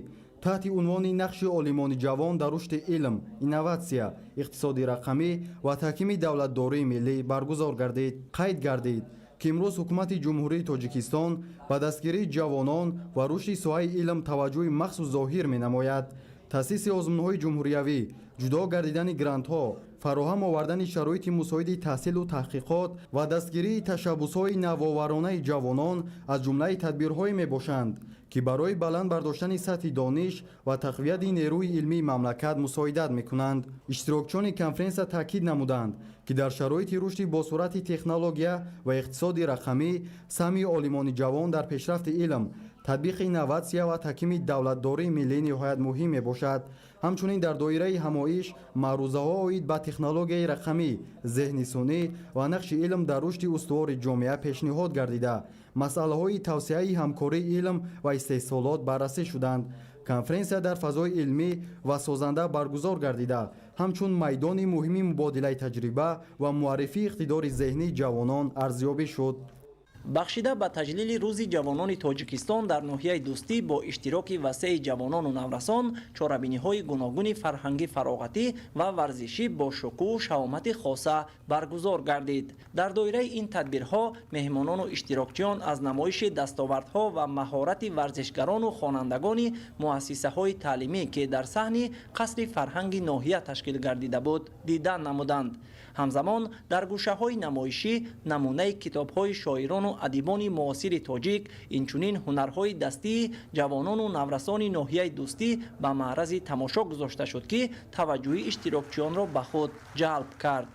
таҳти унвони «Нақши олимони ҷавон дар рушди илм, инноватсия, иқтисоди рақамӣ ва таҳкими давлатдории миллӣ» баргузор гардид. Қайд гардид, ки имрӯз Ҳукумати Ҷумҳурии Тоҷикистон ба дастгирии ҷавонон ва рушди соҳаи илм таваҷҷӯҳи махсус зоҳир менамояд. Таъсиси озмунҳои ҷумҳуриявӣ, ҷудо гардидани грантҳо, фароҳам овардани шароити мусоиди таҳсилу таҳқиқот ва дастгирии ташаббусҳои навоваронаи ҷавонон аз ҷумлаи тадбирҳое мебошанд, ки барои баланд бардоштани сатҳи дониш ва тақвияти нерӯи илмии мамлакат мусоидат мекунанд. Иштирокчиёни конференсия таъкид намуданд, ки дар шароити рушди босуръати технология ва иқтисоди рақамӣ саҳми олимони ҷавон дар пешрафти илм, татбиқи инноватсия ва таҳкими давлатдории миллӣ ниҳоят муҳим мебошад. Ҳамчунин дар доираи ҳамоиш маърузаҳо оид ба технологияи рақамӣ, зеҳни сунъӣ ва нақши илм дар рушди устувори ҷомеа пешниҳод гардида, масъалаҳои тавсеаи ҳамкории илм ва истеҳсолот баррасӣ шуданд. Конференсия дар фазои илмӣ ва созанда баргузор гардида, ҳамчун майдони муҳими мубодилаи таҷриба ва муаррифии иқтидори зеҳнии ҷавонон арзёбӣ шуд. Бахшида ба таҷлили Рӯзи ҷавонони Тоҷикистон дар ноҳияи Дӯстӣ бо иштироки васеи ҷавонону наврасон чорабиниҳои гуногуни фарҳангӣ, фароғатӣ ва варзишӣ бо шукӯҳу шаҳомати хоса баргузор гардид. Дар доираи ин тадбирҳо меҳмонону иштирокчиён аз намоиши дастовардҳо ва маҳорати варзишгарону хонандагони муассисаҳои таълимӣ, ки дар саҳни қасри фарҳанги ноҳия ташкил гардида буд, дидан намуданд. Ҳамзамон дар гӯшаҳои намоишӣ намунаи китобҳои шоирону адибони муосири тоҷик, инчунин ҳунарҳои дастии ҷавонону наврасони ноҳияи Дӯстӣ ба маърази тамошо гузошта шуд, ки таваҷҷӯҳи иштирокчиёнро ба худ ҷалб кард.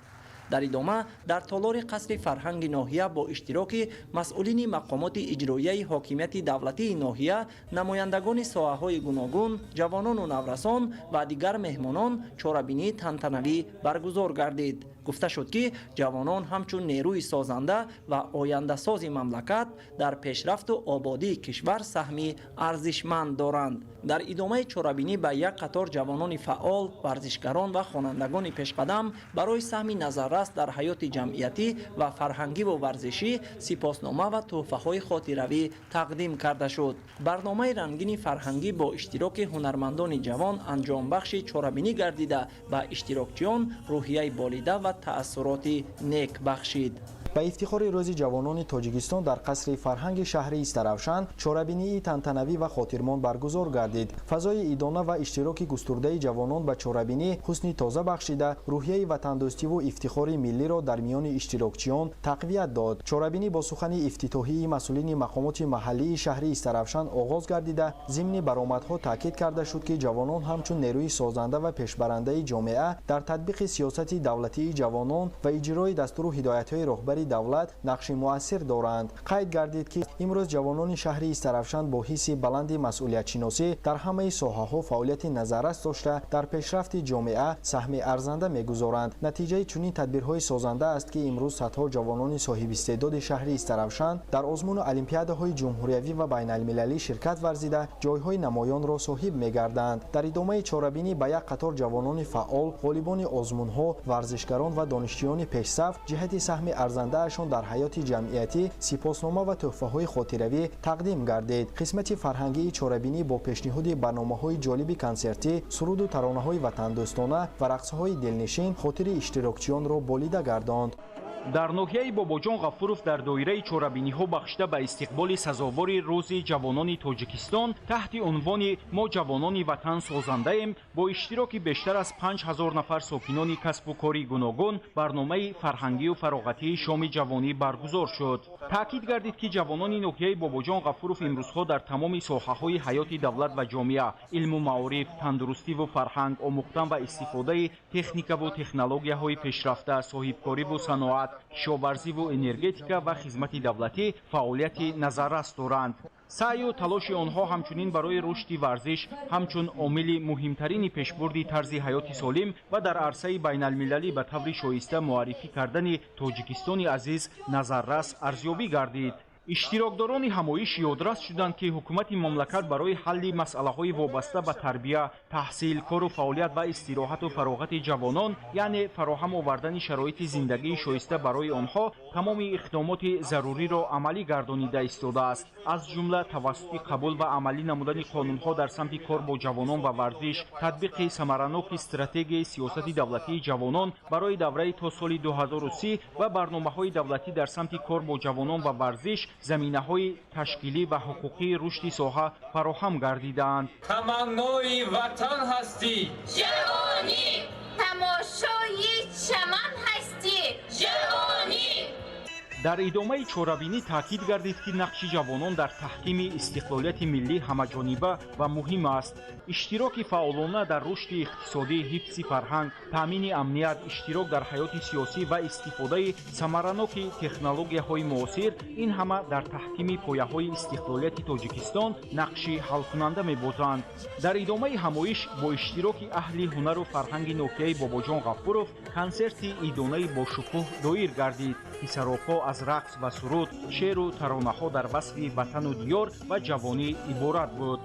Дар идома дар толори қасри фарҳанги ноҳия бо иштироки масъулини мақомоти иҷроияи ҳокимияти давлатии ноҳия, намояндагони соҳаҳои гуногун, ҷавонону наврасон ва дигар меҳмонон чорабинии тантанавӣ баргузор гардид. Гуфта шуд, ки ҷавонон ҳамчун нерӯи созанда ва ояндасози мамлакат дар пешрафту ободии кишвар саҳми арзишманд доранд. Дар идомаи чорабинӣ ба як қатор ҷавонони фаъол, варзишгарон ва хонандагони пешқадам барои саҳми назаррас дар ҳаёти ҷамъиятӣ ва фарҳангиву варзишӣ сипоснома ва тӯҳфаҳои хотиравӣ тақдим карда шуд. Барномаи рангини фарҳангӣ бо иштироки ҳунармандони ҷавон анҷомбахши чорабинӣ гардида, ба иштирокчиён рӯҳияи болида ва таассуроти нек бахшид. Ба ифтихори Рӯзи ҷавонони Тоҷикистон дар қасри фарҳанги шаҳри Истаравшан чорабинии тантанавӣ ва хотирмон баргузор гардид. Фазои идона ва иштироки густурдаи ҷавонон ба чорабинӣ ҳусни тоза бахшида, рӯҳияи ватандӯстиву ифтихори миллиро дар миёни иштирокчиён тақвият дод. Чорабинӣ бо сухани ифтитоҳии масъулини мақомоти маҳаллии шаҳри Истаравшан оғоз гардида, зимни баромадҳо таъкид карда шуд, ки ҷавонон ҳамчун нерӯи созанда ва пешбарандаи ҷомеа дар татбиқи сиёсати давлатии ҷавонон ва иҷрои дастуру ҳидоятҳои роҳбари давлат нақши муассир доранд. Қайд гардид, ки имрӯз ҷавонони шаҳри Истаравшан бо ҳисси баланди масъулиятшиносӣ дар ҳамаи соҳаҳо фаъолияти назаррас дошта, дар пешрафти ҷомеа саҳми арзанда мегузоранд. Натиҷаи чунин тадбирҳои созанда аст, ки имрӯз садҳо ҷавонони соҳибистеъдоди шаҳри Истаравшан дар озмуну олимпиадаҳои ҷумҳуриявӣ ва байналмилалӣ ширкат варзида, ҷойҳои намоёнро соҳиб мегарданд. Дар идомаи чорабинӣ ба як қатор ҷавонони фаъол, ғолибони озмунҳо, варзишгарон ва донишҷӯёни пешсаф ҷиҳати саҳми арзандаи арзандаашон дар ҳаёти ҷамъиятӣ сипоснома ва тӯҳфаҳои хотиравӣ тақдим гардид. Қисмати фарҳангии чорабинӣ бо пешниҳоди барномаҳои ҷолиби консертӣ, суруду таронаҳои ватандӯстона ва рақсҳои дилнишин хотири иштирокчиёнро болида гардонд. Дар ноҳияи Бобоҷон Ғафуров дар доираи чорабиниҳо бахшида ба истиқболи сазовори Рӯзи ҷавонони Тоҷикистон таҳти унвони «Мо ҷавонони ватан созандаем» бо иштироки бештар аз 5000 нафар сокинони касбу кори гуногун барномаи фарҳангию фароғатии шоми ҷавонӣ баргузор шуд. Таъкид гардид, ки ҷавонони ноҳияи Бобоҷон Ғафуров имрӯзҳо дар тамоми соҳаҳои ҳаёти давлат ва ҷомеа, илму маориф, тандурустиву фарҳанг, омӯхтан ва истифодаи техникаву технологияҳои пешрафта, соҳибкориву саноат, кишоварзиву энергетика ва хизмати давлатӣ фаъолияти назаррас доранд. Саъю талоши онҳо ҳамчунин барои рушди варзиш ҳамчун омили муҳимтарини пешбурди тарзи ҳаёти солим ва дар арсаи байналмилалӣ ба таври шоиста муаррифӣ кардани Тоҷикистони азиз назаррас арзёбӣ гардид. Иштирокдорони ҳамоиш ёдрас шуданд, ки ҳукумати мамлакат барои ҳалли масъалаҳои вобаста ба тарбия, таҳсил, кору фаъолият ва истироҳату фароғати ҷавонон, яъне фароҳам овардани шароити зиндагии шоиста барои онҳо, тамоми иқдомоти заруриро амалӣ гардонида истодааст. Аз ҷумла тавассути қабул ва амалӣ намудани қонунҳо дар самти кор бо ҷавонон ва варзиш, татбиқи самараноки стратегияи сиёсати давлатии ҷавонон барои давраи то соли 2030 ва барномаҳои давлатӣ дар самти кор бо ҷавонон ва варзиш заминаҳои ташкилӣ ва ҳуқуқии рушди соҳа фароҳам гардидаанд. Таманнои ватан ҳастӣ, ҷавонӣ, тамошои чаман ҳастӣ, ҷавонӣ. Дар идомаи чорабинӣ таъкид гардид, ки нақши ҷавонон дар таҳкими истиқлолияти миллӣ ҳамаҷониба ва муҳим аст. Иштироки фаъолона дар рушди иқтисодӣ, ҳифзи фарҳанг, таъмини амният, иштирок дар ҳаёти сиёсӣ ва истифодаи самараноки технологияҳои муосир, ин ҳама дар таҳкими пояҳои истиқлолияти Тоҷикистон нақши ҳалкунанда мебозанд. Дар идомаи ҳамоиш бо иштироки аҳли ҳунару фарҳанги ноҳияи Бобоҷон Ғафуров консерти идонаи бошукӯҳ доир гардид, ки саропо аз рақс ва суруд, шеъру таронаҳо дар васфи ватану диёр ва ҷавонӣ иборат буд.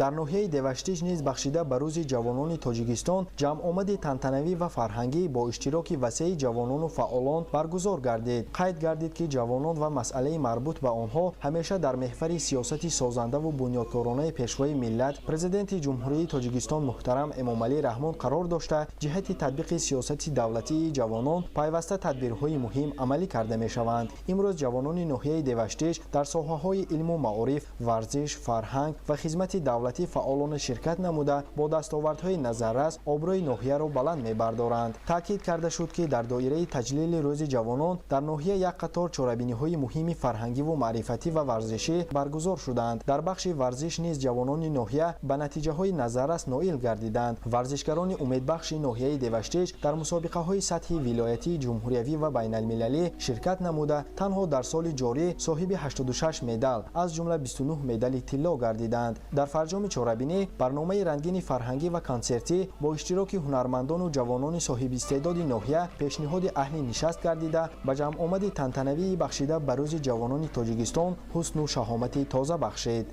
Дар ноҳияи Деваштич низ бахшида ба Рӯзи ҷавонони Тоҷикистон ҷамъомади тантанавӣ ва фарҳангӣ бо иштироки васеи ҷавонону фаъолон баргузор гардид. Қайд гардид, ки ҷавонон ва масъалаи марбут ба онҳо ҳамеша дар меҳвари сиёсати созандаву бунёдкоронаи Пешвои миллат, Президенти Ҷумҳурии Тоҷикистон муҳтарам Эмомалӣ Раҳмон қарор дошта, ҷиҳати татбиқи сиёсати давлатии ҷавонон пайваста тадбирҳои муҳим амалӣ карда мешаванд. Имрӯз ҷавонони ноҳияи Деваштич дар соҳаҳои илму маориф, варзиш, фарҳанг ва хизмати давлатӣ фаъолона ширкат намуда, бо дастовардҳои назаррас обрӯи ноҳияро баланд мебардоранд. Таъкид карда шуд, ки дар доираи таҷлили Рӯзи ҷавонон дар ноҳия як қатор чорабиниҳои муҳими фарҳангиву маърифатӣ ва варзишӣ баргузор шуданд. Дар бахши варзиш низ ҷавонони ноҳия ба натиҷаҳои назаррас ноил гардиданд. Варзишгарони умедбахши ноҳияи Деваштич дар мусобиқаҳои сатҳи вилоятӣ, ҷумҳуриявӣ ва байналмилалӣ ширкат намуда, танҳо дар соли ҷорӣ соҳиби 86 медал, аз ҷумла 29 медали тилло гардиданд. Дар фарҷоми чорабинӣ барномаи рангини фарҳангӣ ва консертӣ бо иштироки ҳунармандону ҷавонони соҳибистеъдоди ноҳия пешниҳоди аҳли нишаст гардида, ба ҷамъомади тантанавии бахшида ба Рӯзи ҷавонони Тоҷикистон ҳусну шаҳомати тоза бахшид.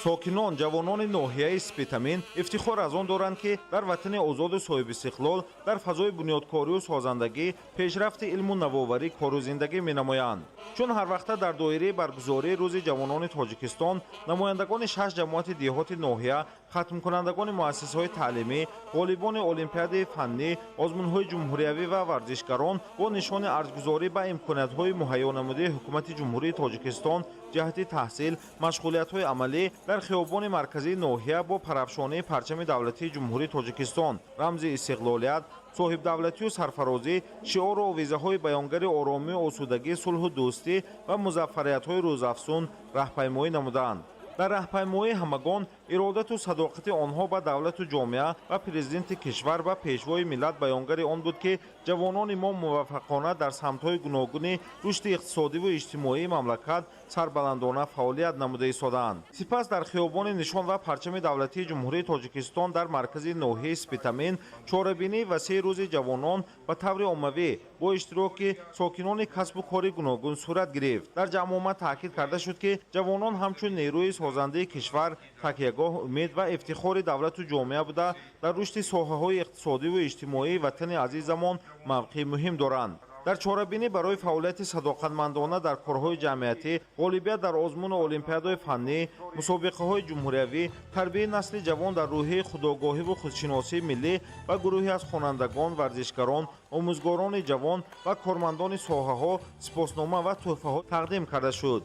Сокинон, ҷавонони ноҳияи Спитамин ифтихор аз он доранд, ки дар ватани озоду соҳибистиқлол, дар фазои бунёдкорию созандагӣ, пешрафти илму навоварӣ кору зиндагӣ менамоянд. Чун ҳарвақта дар доираи баргузории Рӯзи ҷавонони Тоҷикистон намояндагони шаш ҷамоати деҳоти ноҳия, хатмкунандагони муассисаҳои таълимӣ, ғолибони олимпиадаи фаннӣ, озмунҳои ҷумҳуриявӣ ва варзишгарон бо нишони арзгузорӣ ба имкониятҳои муҳайё намудаи ҳукумати Ҷумҳурии Тоҷикистон ҷиҳати таҳсил, машғулиятҳои амалӣ дар хиёбони марказии ноҳия бо парафшонии парчами давлатии Ҷумҳурии Тоҷикистон, рамзи истиқлолият, соҳибдавлатию сарфарозӣ, шиору овезаҳои баёнгари оромию осудагӣ, сулҳу дӯстӣ ва музаффариятҳои рӯзафзун раҳпаймоӣ намуданд. Дар раҳпаймоии ҳамагон иродату садоқати онҳо ба давлату ҷомеа ва президенти кишвар ва пешвои миллат баёнгари он буд, ки ҷавонони мо муваффақона дар самтҳои гуногуни рушди иқтисодиву иҷтимоии мамлакат сарбаландона фаъолият намуда истодаанд. Сипас дар хиёбони нишон ва парчами давлатии Ҷумҳурии Тоҷикистон дар маркази ноҳияи Спитамин чорабинии васеи Рӯзи ҷавонон ба таври оммавӣ бо иштироки сокинони касбу кори гуногун сурат гирифт. Дар ҷамъомад таъкид карда шуд, ки ҷавонон ҳамчун нерӯи созандаи кишвар, такягоҳ, умед ва ифтихори давлату ҷомеа буда, дар рушди соҳаҳои иқтисодиву иҷтимоии ватани азизамон мавқеи муҳим доранд. Дар чорабинӣ барои фаъолияти садоқатмандона дар корҳои ҷамъиятӣ, ғолибият дар озмуну олимпиадаҳои фаннӣ, мусобиқаҳои ҷумҳуриявӣ, тарбияи насли ҷавон дар рӯҳияи худогоҳиву худшиносии миллӣ ва гурӯҳе аз хонандагон, варзишгарон, омӯзгорони ҷавон ва кормандони соҳаҳо сипоснома ва тӯҳфаҳо тақдим карда шуд.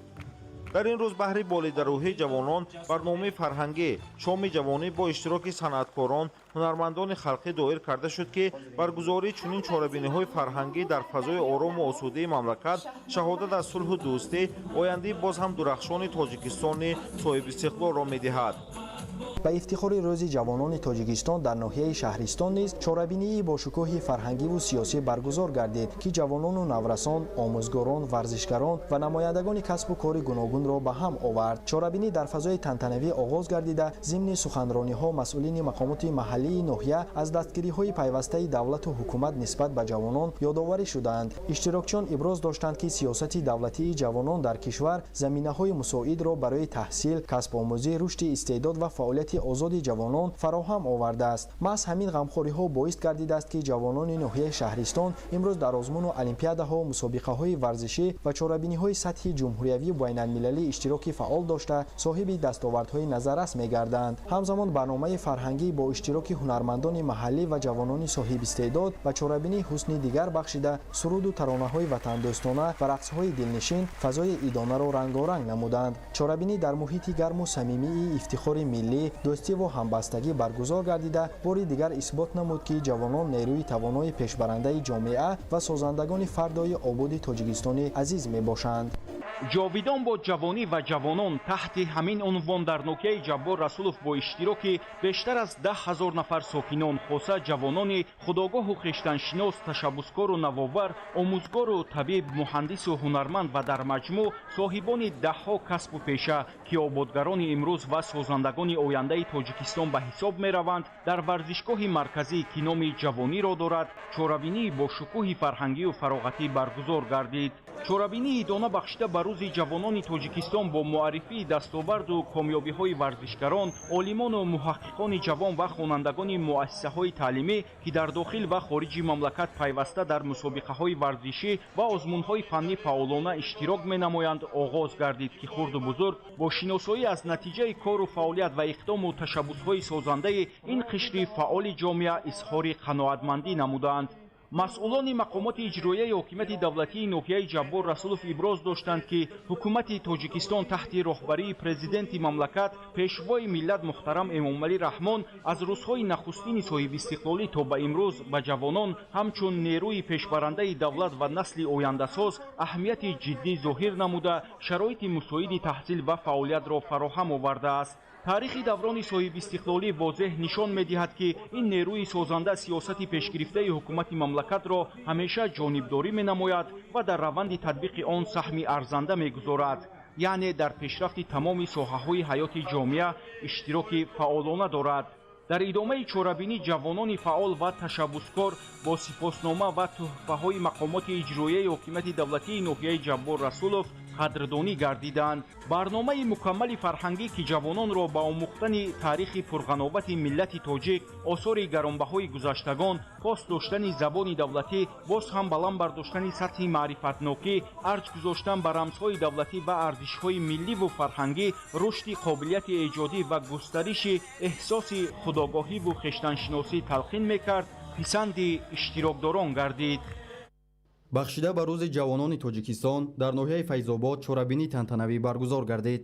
Дар ин рӯз баҳри болидарӯҳии ҷавонон барномаи фарҳангӣ «Шоми ҷавонӣ» бо иштироки санъаткорон, ҳунармандони халқӣ доир карда шуд, ки баргузории чунин чорабиниҳои фарҳангӣ дар фазои орому осудаи мамлакат шаҳодат аз сулҳу дӯстӣ, ояндаи боз ҳам дурахшони Тоҷикистони соҳибистиқлолро медиҳад. Ба ифтихори Рӯзи ҷавонони Тоҷикистон дар ноҳияи Шаҳристон низ чорабинии бошукӯҳи фарҳангиву сиёсӣ баргузор гардид, ки ҷавонону наврасон, омӯзгорон, варзишгарон ва намояндагони касбу кори гуногунро ба ҳам овард. Чорабинӣ дар фазои тантанавӣ оғоз гардида, зимни суханрониҳо масъулини мақомоти маҳаллии ноҳия аз дастгириҳои пайвастаи давлату ҳукумат нисбат ба ҷавонон ёдоварӣ шуданд. Иштирокчиён иброз доштанд, ки сиёсати давлатии ҷавонон дар кишвар заминаҳои мусоидро барои таҳсил, касбомӯзӣ, рушди истеъдод ва фаъолияти озоди ҷавонон фароҳам овардааст. Маҳз ҳамин ғамхориҳо боис гардидааст, ки ҷавонони ноҳияи Шаҳристон имрӯз дар озмуну олимпиадаҳо, мусобиқаҳои варзишӣ ва чорабиниҳои сатҳи ҷумҳуриявию байналмилалӣ иштироки фаъол дошта, соҳиби дастовардҳои назаррас мегарданд. Ҳамзамон барномаи фарҳангӣ бо иштироки ҳунармандони маҳаллӣ ва ҷавонони соҳибистеъдод ба чорабинӣ ҳусни дигар бахшида, суруду таронаҳои ватандӯстона ва рақсҳои дилнишин фазои идонаро рангоранг намуданд. Чорабинӣ дар муҳити гарму самимии ифтихори миллӣ, дӯстиву ҳамбастагӣ баргузор гардида, бори дигар исбот намуд, ки ҷавонон нерӯи тавонои пешбарандаи ҷомеа ва созандагони фардои ободи Тоҷикистони азиз мебошанд. Ҷовидон бо ҷавонӣ ва ҷавонон, таҳти ҳамин унвон дар ноҳияи Ҷаббор Расулов бо иштироки бештар аз 10 000 нафар сокинон, хоса ҷавонони худогоҳу хештаншинос, ташаббускору навовар, омӯзгору табиб, муҳандису ҳунарманд ва дар маҷмӯъ соҳибони даҳҳо касбу пеша, ки ободгарони имрӯз ва созандагони ояндаи Тоҷикистон ба ҳисоб мераванд, дар варзишгоҳи марказӣ, ки номи ҷавониро дорад, чорабинии бошукӯҳи фарҳангию фароғатӣ баргузор гардид. Чорабинии идона бахшида ба Рӯзи ҷавонони Тоҷикистон бо муаррифии дастоварду комёбиҳои варзишгарон, олимону муҳаққиқони ҷавон ва хонандагони муассисаҳои таълимӣ, ки дар дохил ва хориҷи мамлакат пайваста дар мусобиқаҳои варзишӣ ва озмунҳои фаннӣ фаъолона иштирок менамоянд, оғоз гардид, ки хурду бузург бо шиносоӣ аз натиҷаи кору фаъолият ва иқдому ташаббусҳои созандаи ин қишри фаъоли ҷомеа изҳори қаноатмандӣ намуданд. Масъулони мақомоти иҷроияи ҳокимияти давлатии ноҳияи Ҷаббор Расулов иброз доштанд, ки ҳукумати Тоҷикистон таҳти роҳбарии президенти мамлакат, пешвои миллат муҳтарам Эмомалӣ Раҳмон аз рӯзҳои нахустини соҳибистиқлолӣ то ба имрӯз ба ҷавонон ҳамчун нерӯи пешбарандаи давлат ва насли ояндасоз аҳамияти ҷиддӣ зоҳир намуда, шароити мусоиди таҳсил ва фаъолиятро фароҳам овардааст. Таърихи даврони соҳибистиқлолӣ возеҳ нишон медиҳад, ки ин нерӯи созанда сиёсати пешгирифтаи ҳукумати мамлакатро ҳамеша ҷонибдорӣ менамояд ва дар раванди татбиқи он саҳми арзанда мегузорад, яъне дар пешрафти тамоми соҳаҳои ҳаёти ҷомеа иштироки фаъолона дорад. Дар идомаи чорабинӣ ҷавонони фаъол ва ташаббускор бо сипоснома ва тӯҳфаҳои мақомоти иҷроияи ҳокимияти давлатии ноҳияи Ҷаббор Расулов қадрдонӣ гардиданд. Барномаи мукаммали фарҳангӣ, ки ҷавононро ба омӯхтани таърихи пурғановати миллати тоҷик, осори гаронбаҳои гузаштагон, пос доштани забони давлатӣ, боз ҳам баланд бардоштани сатҳи маърифатнокӣ, арҷ гузоштан ба рамзҳои давлатӣ ва арзишҳои милливу фарҳангӣ, рушди қобилияти эҷодӣ ва густариши эҳсоси худогоҳиву хештаншиносӣ талқин мекард, писанди иштирокдорон гардид. Бахшида ба Рӯзи ҷавонони Тоҷикистон дар ноҳияи Файзобод чорабинии тантанавӣ баргузор гардид.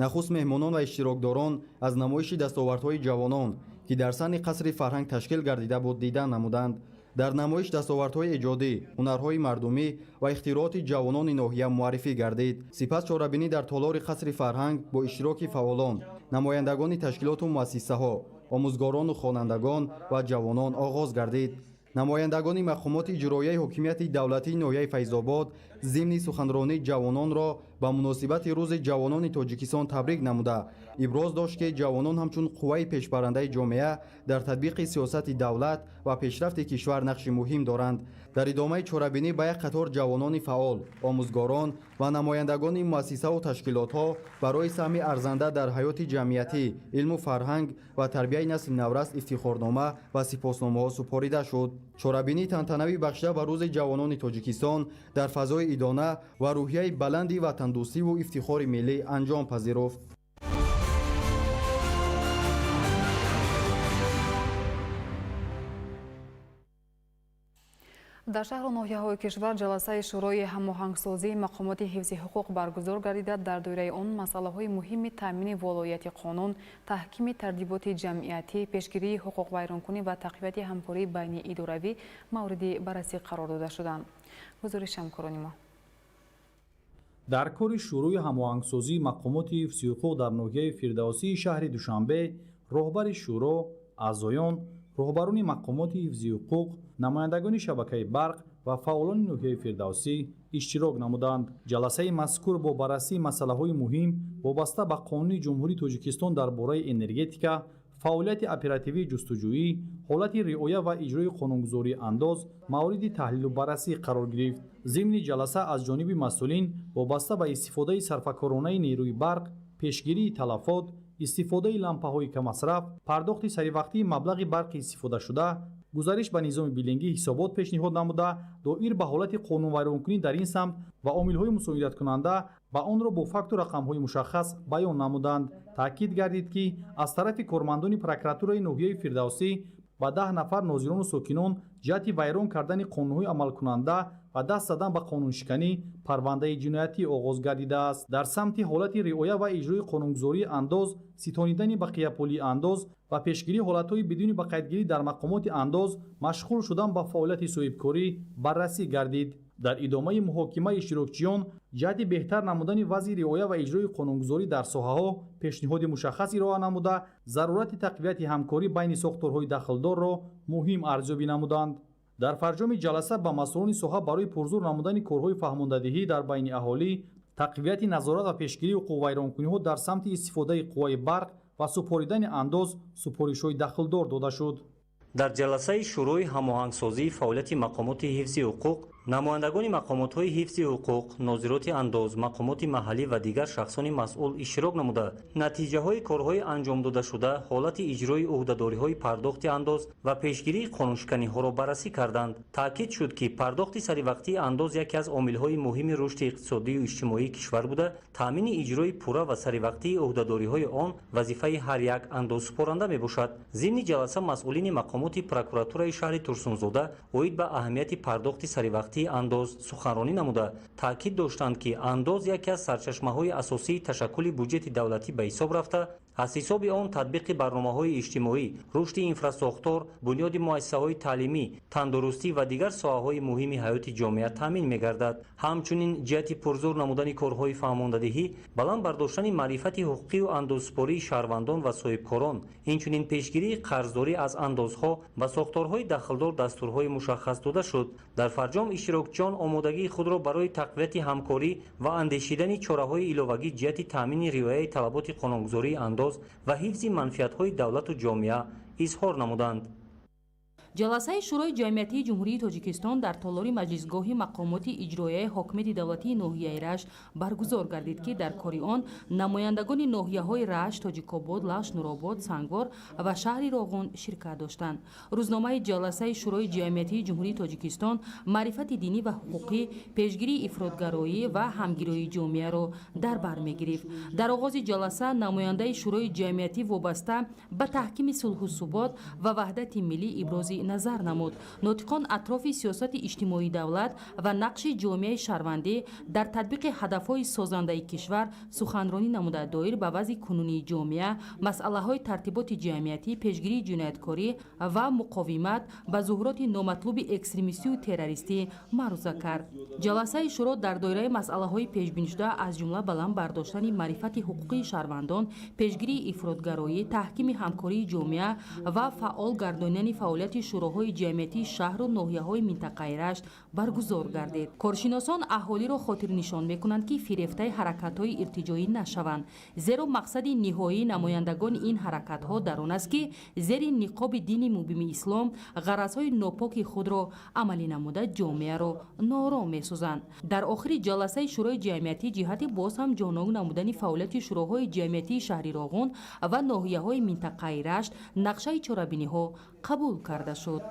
Нахуст меҳмонон ва иштирокдорон аз намоиши дастовардҳои ҷавонон, ки дар саҳни қасри фарҳанг ташкил гардида буд, дидан намуданд. Дар намоиш дастовардҳои эҷодӣ, ҳунарҳои мардумӣ ва ихтирооти ҷавонони ноҳия муаррифӣ гардид. Сипас чорабинӣ дар толори қасри фарҳанг бо иштироки фаъолон, намояндагони ташкилоту муассисаҳо, омӯзгорону хонандагон ва ҷавонон оғоз гардид. Намояндагони мақомоти иҷроияи ҳокимияти давлатии ноҳияи Файзобод зимни суханронӣ ҷавононро ба муносибати Рӯзи ҷавонони Тоҷикистон табрик намуда, Иброз дошт, ки ҷавонон ҳамчун қувваи пешбарандаи ҷомеа дар татбиқи сиёсати давлат ва пешрафти кишвар нақши муҳим доранд. Дар идомаи чорабинӣ ба як қатор ҷавонони фаъол, омӯзгорон ва намояндагони муассисаву ташкилотҳо барои саҳми арзанда дар ҳаёти ҷамъиятӣ, илму фарҳанг ва тарбияи насли наврас ифтихорнома ва сипосномаҳо супорида шуд. Чорабинии тантанавӣ бахшида ба Рӯзи ҷавонони Тоҷикистон дар фазои идона ва рӯҳияи баланди ватандӯстиву ифтихори миллӣ анҷом пазируфт. Дар шаҳру ноҳияҳои кишвар ҷаласаи Шӯрои ҳамоҳангсозии мақомоти ҳифзи ҳуқуқ баргузор гардида, дар доираи он масъалаҳои муҳими таъмини волоияти қонун, таҳкими тартиботи ҷамъиятӣ, пешгирии ҳуқуқвайронкунӣ ва тақвияти ҳамкории байниидоравӣ мавриди баррасӣ қарор дода шуданд. Гузориши ҳамкорони мо. Дар кори Шӯрои ҳамоҳангсозии мақомоти ҳифзи ҳуқуқ дар ноҳияи Фирдавсии шаҳри Душанбе роҳбари шӯро, аъзоён, роҳбарони мақомоти ҳифзи ҳуқуқ, намояндагони шабакаи барқ ва фаъолони ноҳияи Фирдавсӣ иштирок намуданд. Ҷаласаи мазкур бо баррасии масъалаҳои муҳим вобаста ба Қонуни Ҷумҳурии Тоҷикистон дар бораи энергетика, фаъолияти оперативии ҷустуҷӯӣ, ҳолати риоя ва иҷрои қонунгузории андоз мавриди таҳлилу баррасӣ қарор гирифт. Зимни ҷаласа аз ҷониби масъулин вобаста ба истифодаи сарфакоронаи нерӯи барқ, пешгирии талафот, истифодаи лампаҳои каммасраф, пардохти саривақтии маблағи барқи истифодашуда, гузариш ба низоми биллингӣ ҳисобот пешниҳод намуда, доир ба ҳолати қонунвайронкунӣ дар ин самт ва омилҳои мусоидаткунанда ба онро бо факту рақамҳои мушаххас баён намуданд. Таъкид гардид, ки аз тарафи кормандони прокуратураи ноҳияи Фирдавсӣ ба 10 нафар нозирону сокинон ҷиҳати вайрон кардани қонунҳои амалкунанда ва даст задан ба қонуншиканӣ парвандаи ҷиноятӣ оғоз гардидааст. Дар самти ҳолати риоя ва иҷрои қонунгузории андоз, ситонидани бақияпулии андоз ва пешгирии ҳолатҳои бидуни бақайдгирӣ дар мақомоти андоз машғул шудан ба фаъолияти соҳибкорӣ баррасӣ гардид. Дар идомаи муҳокимаи иштирокчиён ҷиҳати беҳтар намудани вазъи риоя ва иҷрои қонунгузорӣ дар соҳаҳо пешниҳоди мушаххас ироа намуда, зарурати тақвияти ҳамкорӣ байни сохторҳои дахлдорро муҳим арзёбӣ намуданд. Дар фарҷоми ҷаласа ба масъулони соҳа барои пурзур намудани корҳои фаҳмондадиҳӣ дар байни аҳолӣ, тақвияти назорат ва пешгирии ҳуқуқвайронкуниҳо дар самти истифодаи қувваи барқ ва супоридани андоз супоришҳои дахлдор дода шуд. Дар ҷаласаи Шӯрои ҳамоҳангсозии фаъолияти мақомоти ҳифзи ҳуқуқ намояндагони мақомотҳои ҳифзи ҳуқуқ, нозироти андоз, мақомоти маҳаллӣ ва дигар шахсони масъул иштирок намуда, натиҷаҳои корҳои анҷомдодашуда, ҳолати иҷрои ӯҳдадориҳои пардохти андоз ва пешгирии қонуншиканиҳоро баррасӣ карданд. Таъкид шуд, ки пардохти саривақтии андоз яке аз омилҳои муҳими рушди иқтисодию иҷтимоии кишвар буда, таъмини иҷрои пурра ва саривақтии ӯҳдадориҳои он вазифаи ҳар як андозсупоранда мебошад. Зимни ҷаласа масъулини мақомоти прокуратураи шаҳри Турсунзода оид ба аҳамияти пардохти саривақтии андоз суханронӣ намуда, таъкид доштанд, ки андоз яке аз сарчашмаҳои асосии ташаккули буҷети давлатӣ ба ҳисоб рафта, аз ҳисоби он татбиқи барномаҳои иҷтимоӣ, рушди инфрасохтор, бунёди муассисаҳои таълимӣ, тандурустӣ ва дигар соҳаҳои муҳими ҳаёти ҷомеа таъмин мегардад. Ҳамчунин ҷиҳати пурзур намудани корҳои фаҳмондадиҳӣ, баланд бардоштани маърифати ҳуқуқию андозсупории шаҳрвандон ва соҳибкорон, инчунин пешгирии қарздорӣ аз андозҳо ба сохторҳои дахлдор дастурҳои мушаххас дода шуд. Дар фарҷом иштирокчиён омодагии худро барои тақвияти ҳамкорӣ ва андешидани чораҳои иловагӣ ҷиҳати таъмини риояи талаботи қонунгузории андоз ва ҳифзи манфиатҳои давлату ҷомеа изҳор намуданд. Ҷаласаи Шӯрои ҷамъиятии Ҷумҳурии Тоҷикистон дар толори маҷлисгоҳи мақомоти иҷроияи ҳокимияти давлатии ноҳияи Рашт баргузор гардид, ки дар кори он намояндагони ноҳияҳои Рашт, Тоҷикобод, Лахш, Нуробод, Сангвор ва шаҳри Роғун ширкат доштанд. Рӯзномаи ҷаласаи Шӯрои ҷамъиятии Ҷумҳурии Тоҷикистон маърифати динӣ ва ҳуқуқӣ, пешгирии ифротгароӣ ва ҳамгироии ҷомеаро дар бар мегирифт. Дар оғози ҷаласа намояндаи Шӯрои ҷамъиятӣ вобаста ба таҳкими сулҳу субот ва ваҳдати миллӣ ибрози назар намуд. Нотиқон атрофи сиёсати иҷтимоии давлат ва нақши ҷомеаи шаҳрвандӣ дар татбиқи ҳадафҳои созандаи кишвар суханронӣ намуда, доир ба вазъи кунунии ҷомеа, масъалаҳои тартиботи ҷамъиятӣ, пешгирии ҷинояткорӣ ва муқовимат ба зуҳуроти номатлуби экстремистию террористӣ маъруза кард. Ҷаласаи шӯро дар доираи масъалаҳои пешбинишуда, аз ҷумла баланд бардоштани маърифати ҳуқуқии шаҳрвандон, пешгирии ифротгароӣ, таҳкими ҳамкории ҷомеа ва фаъол гардонидани фаъолияти шӯроҳои ҷамъиятии шаҳру ноҳияҳои минтақаи Рашт баргузор гардид. Коршиносон аҳолиро хотирнишон мекунанд, ки фирефтаи ҳаракатҳои иртиҷоӣ нашаванд, зеро мақсади ниҳоии намояндагони ин ҳаракатҳо дар он аст, ки зери ниқоби дини мубини ислом ғаразҳои нопоки худро амалӣ намуда ҷомеаро ноором месозанд. Дар охири ҷаласаи шӯрои ҷамъиятӣ ҷиҳати боз ҳам ҷонок намудани фаъолияти шӯроҳои ҷамъиятии шаҳри Роғун ва ноҳияҳои минтақаи Рашт нақшаи чорабиниҳо қабул карда шуд.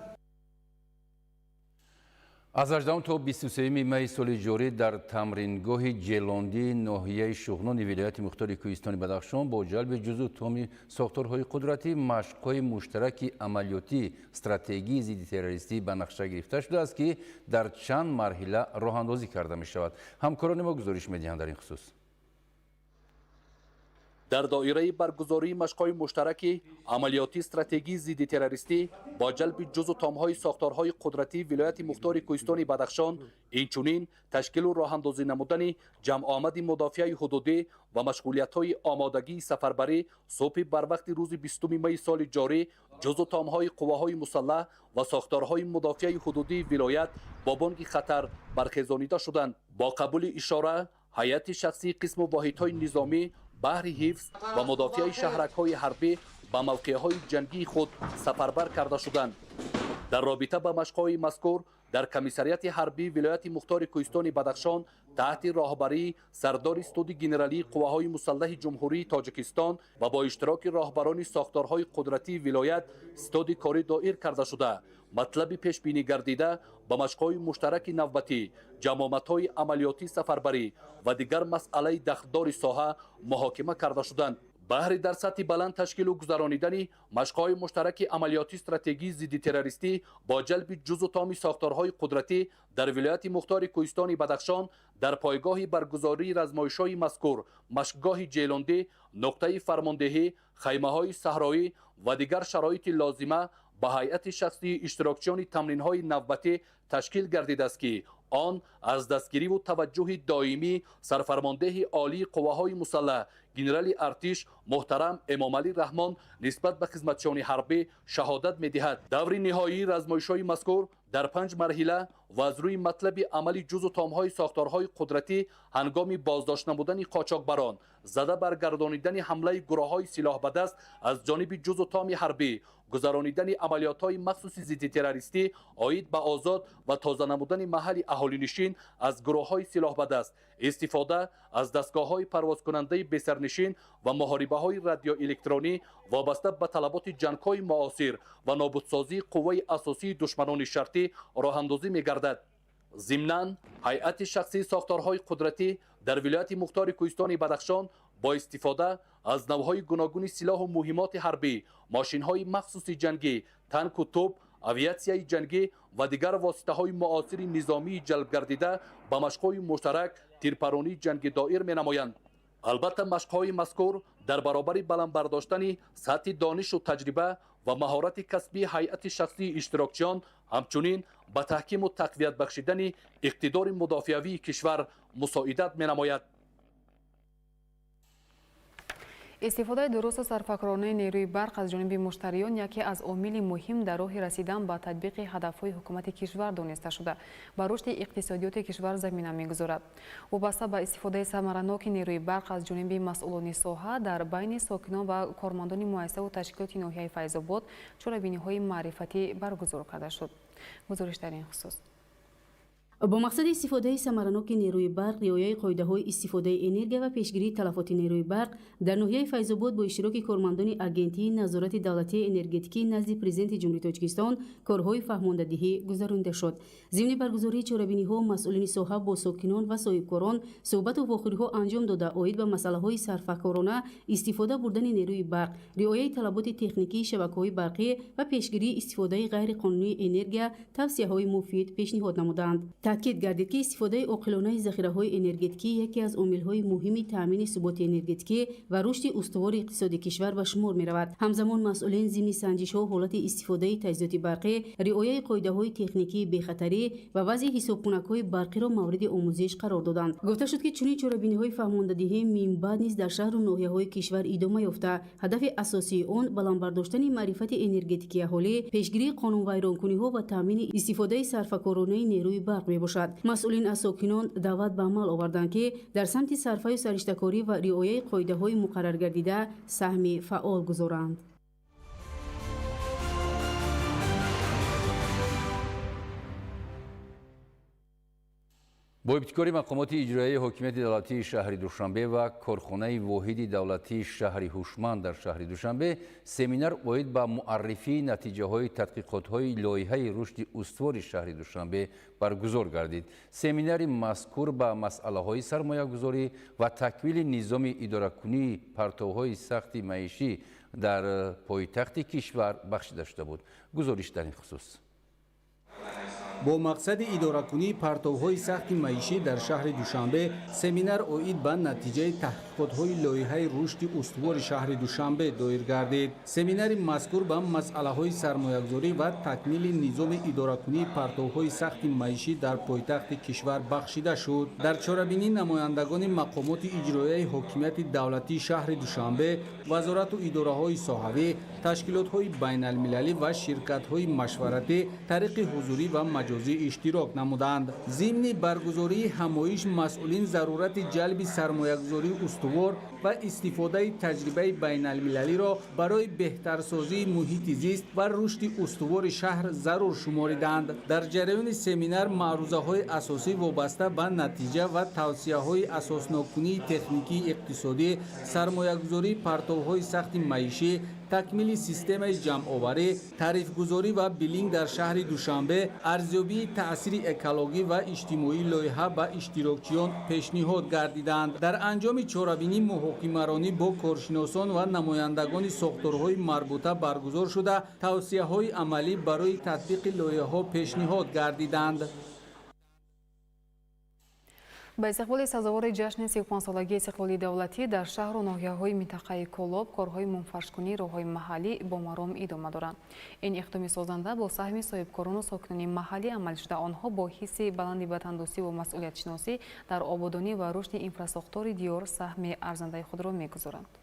Аз 18 то 23 майи соли ҷорӣ дар тамрингоҳи Ҷелондии ноҳияи Шуғнони вилояти мухтори Кӯҳистони Бадахшон бо ҷалби ҷузъу томи сохторҳои қудратӣ машқҳои муштараки амалиётии стратегии зидди террористӣ ба нақша гирифта шудааст, ки дар чанд марҳила роҳандозӣ карда мешавад. Ҳамкорони мо гузориш медиҳанд дар ин хусус. Дар доираи баргузории машқҳои муштараки амалиётии стратегии зидди террористӣ бо ҷалби ҷузъу томҳои сохторҳои қудратии вилояти мухтори Кӯҳистони Бадахшон, инчунин ташкилу роҳандозӣ намудани ҷамъомади мудофиаи ҳудудӣ ва машғулиятҳои омодагии сафарбарӣ, субҳи барвақти рӯзи 20 майи соли ҷорӣ ҷузъу томҳои қувваҳои мусаллаҳ ва сохторҳои мудофиаи ҳудудии вилоят бо бонги хатар бархезонида шуданд. Бо қабули ишора ҳайати шахсии қисму воҳидҳои низомӣ баҳри ҳифз ва мудофиаи шаҳракҳои ҳарбӣ ба мавқеъҳои ҷангии худ сафарбар карда шуданд. Дар робита ба машқҳои мазкур дар комиссариати ҳарбии вилояти мухтори Кӯҳистони Бадахшон таҳти роҳбарии сардори студи генералии қувваҳои мусаллаҳи Ҷумҳурии Тоҷикистон ва бо иштироки роҳбарони сохторҳои қудратии вилоят студи корӣ доир карда шуда, матлаби пешбинӣ гардида ба машқҳои муштараки навбатӣ, ҷамъомадҳои амалиётии сафарбарӣ ва дигар масъалаи дахлдори соҳа муҳокима карда шуданд. Баҳри дар сатҳи баланд ташкилу гузаронидани машқҳои муштараки амалиётии стратегии зидди террористӣ бо ҷалби ҷузъу томи сохторҳои қудратӣ дар вилояти мухтори Кӯҳистони Бадахшон дар пойгоҳи баргузории размоишҳои мазкур машқгоҳи Ҷелондӣ, нуқтаи фармондеҳӣ, хаймаҳои саҳроӣ ва дигар шароити лозима ба ҳайати шахсии иштирокчиёни тамринҳои навбатӣ ташкил гардидааст, ки он аз дастгириву таваҷҷӯҳи доимӣ сарфармондеҳи олии қувваҳои мусаллаҳ генерали артиш муҳтарам Эмомалӣ Раҳмон нисбат ба хизматчиёни ҳарбӣ шаҳодат медиҳад. Даври ниҳоии размоишҳои мазкур дар 5 марҳила ва аз рӯи матлаби амали ҷузъу томҳои сохторҳои қудратӣ ҳангоми боздошт намудани қочоқбарон, зада баргардонидани ҳамлаи гурӯҳҳои силоҳбадаст аз ҷониби ҷузъу томи ҳарбӣ, гузаронидани амалиётҳои махсуси зидди террористӣ оид ба озод ва тоза намудани маҳалли аҳолинишин аз гурӯҳҳои силоҳбадаст, истифода аз дастгоҳҳои парвозкунандаи бесарнишин ва муҳорибаҳои радиоэлектронӣ вобаста ба талаботи ҷангҳои муосир ва нобудсозии қувваи асосии душманони шартӣ роҳандозӣ мегардад. Зимнан ҳайати шахсии сохторҳои қудратӣ дар вилояти мухтори Кӯҳистони Бадахшон бо истифода аз навъҳои гуногуни силоҳу муҳимоти ҳарбӣ, мошинҳои махсуси ҷангӣ, танку тӯб, авиатсияи ҷангӣ ва дигар воситаҳои муосири низомии ҷалб гардида ба машқҳои муштарак тирпаронии ҷангӣ доир менамоянд. Албатта, машқҳои мазкур дар баробари баланд бардоштани сатҳи донишу таҷриба ва маҳорати касбии ҳайати шахсии иштирокчиён, ҳамчунин ба таҳкиму тақвият бахшидани иқтидори мудофиавии кишвар мусоидат менамояд. Истифодаи дурусту сарфакоронаи нерӯи барқ аз ҷониби муштариён яке аз омили муҳим дар роҳи расидан ба татбиқи ҳадафҳои ҳукумати кишвар дониста шуда, ба рушди иқтисодиёти кишвар замина мегузорад. Вобаста ба истифодаи самараноки нерӯи барқ аз ҷониби масъулони соҳа дар байни сокинон ва кормандони муассисаву ташкилоти ноҳияи Файзобод чорабиниҳои маърифатӣ баргузор карда шуд. Гузориш дар ин хусус. Бо мақсади истифодаи самараноки нерӯи барқ, риояи қоидаҳои истифодаи энергия ва пешгирии талафоти нерӯи барқ дар ноҳияи Файзобод бо иштироки кормандони Агентии назорати давлатии энергетикӣ назди Президенти Ҷумҳурии Тоҷикистон корҳои фаҳмондадиҳӣ гузаронида шуд. Зимни баргузории чорабиниҳо масъулини соҳа бо сокинон ва соҳибкорон суҳбату вохӯриҳо анҷом дода, оид ба масъалаҳои сарфакорона истифода бурдани нерӯи барқ, риояи талаботи техникии шабакаҳои барқӣ ва пешгирии истифодаи ғайриқонунии энергия тавсияҳои муфид пешниҳод намуданд. Таъкид гардид, ки истифодаи оқилонаи захираҳои энергетикӣ яке аз омилҳои муҳими таъмини суботи энергетикӣ ва рушди устувори иқтисоди кишвар ба шумор меравад. Ҳамзамон масъулин зимни санҷишҳо ҳолати истифодаи таҷҳизоти барқӣ, риояи қоидаҳои техникии бехатарӣ ва вазъи ҳисобкунакҳои барқиро мавриди омӯзиш қарор доданд. Гуфта шуд, ки чунин чорабиниҳои фаҳмондадиҳӣ минбаъд низ дар шаҳру ноҳияҳои кишвар идома ёфта, ҳадафи асосии он баланд бардоштани маърифати энергетикии аҳолӣ, пешгирии қонунвайронкуниҳо ва таъмини истифодаи сарфакоронаи нерӯи барқ мебошад. Масъулин аз сокинон даъват ба амал оварданд, ки дар самти сарфаю сариштакорӣ ва риояи қоидаҳои муқарраргардида саҳми фаъол гузоранд. Бо ибтикори мақомоти иҷроияи ҳокимияти давлатии шаҳри Душанбе ва корхонаи воҳиди давлатии шаҳри Ҳушманд дар шаҳри Душанбе семинар оид ба муаррифии натиҷаҳои тадқиқотҳои лоиҳаи рушди устувори шаҳри Душанбе баргузор гардид. Семинари мазкур ба масъалаҳои сармоягузорӣ ва такмили низоми идоракунии партовҳои сахти маишӣ дар пойтахти кишвар бахшида шуда буд. Гузориш дар ин хусус. Бо мақсади идоракунии партовҳои сахти маишӣ дар шаҳри Душанбе семинар оид ба натиҷаи таҳқиқотҳои лоиҳаи рушди устувори шаҳри Душанбе доир гардид. Семинари мазкур ба масъалаҳои сармоягузорӣ ва такмили низоми идоракунии партовҳои сахти маишӣ дар пойтахти кишвар бахшида шуд. Дар чорабинӣ намояндагони мақомоти иҷроияи ҳокимияти давлатии шаҳри Душанбе, вазорату идораҳои соҳавӣ, ташкилотҳои байналмилалӣ ва ширкатҳои машваратӣ тариқи ҳузурӣ ва маҷозӣ иштирок намуданд. Зимни баргузории ҳамоиш масъулин зарурати ҷалби сармоягузории устувор ва истифодаи таҷрибаи байналмилалиро барои беҳтарсозии муҳити зист ва рушди устувори шаҳр зарур шумориданд. Дар ҷараёни семинар маърузаҳои асосӣ вобаста ба натиҷа ва тавсияҳои асосноккунии техникии иқтисодӣ, сармоягузории партовҳои сахти маишӣ, такмили системаи ҷамъоварӣ, тарифгузорӣ ва биллинг дар шаҳри Душанбе, арзёбии таъсири экологӣ ва иҷтимоии лоиҳа ба иштирокчиён пешниҳод гардиданд. Дар анҷоми чорабинӣ муҳокимаронӣ бо коршиносон ва намояндагони сохторҳои марбута баргузор шуда, тавсияҳои амалӣ барои татбиқи лоиҳаҳо пешниҳод гардиданд. Ба истиқболи сазовори ҷашни 35-солагии истиқлоли давлатӣ дар шаҳру ноҳияҳои минтақаи Кӯлоб корҳои мунфаршкунии роҳҳои маҳаллӣ бо маром идома доранд. Ин иқдоми созанда бо саҳми соҳибкорону сокинони маҳаллӣ амал шуда, онҳо бо ҳисси баланди ватандӯстӣ ва масъулиятшиносӣ дар ободонӣ ва рушди инфрасохтори диёр саҳми арзандаи худро мегузоранд.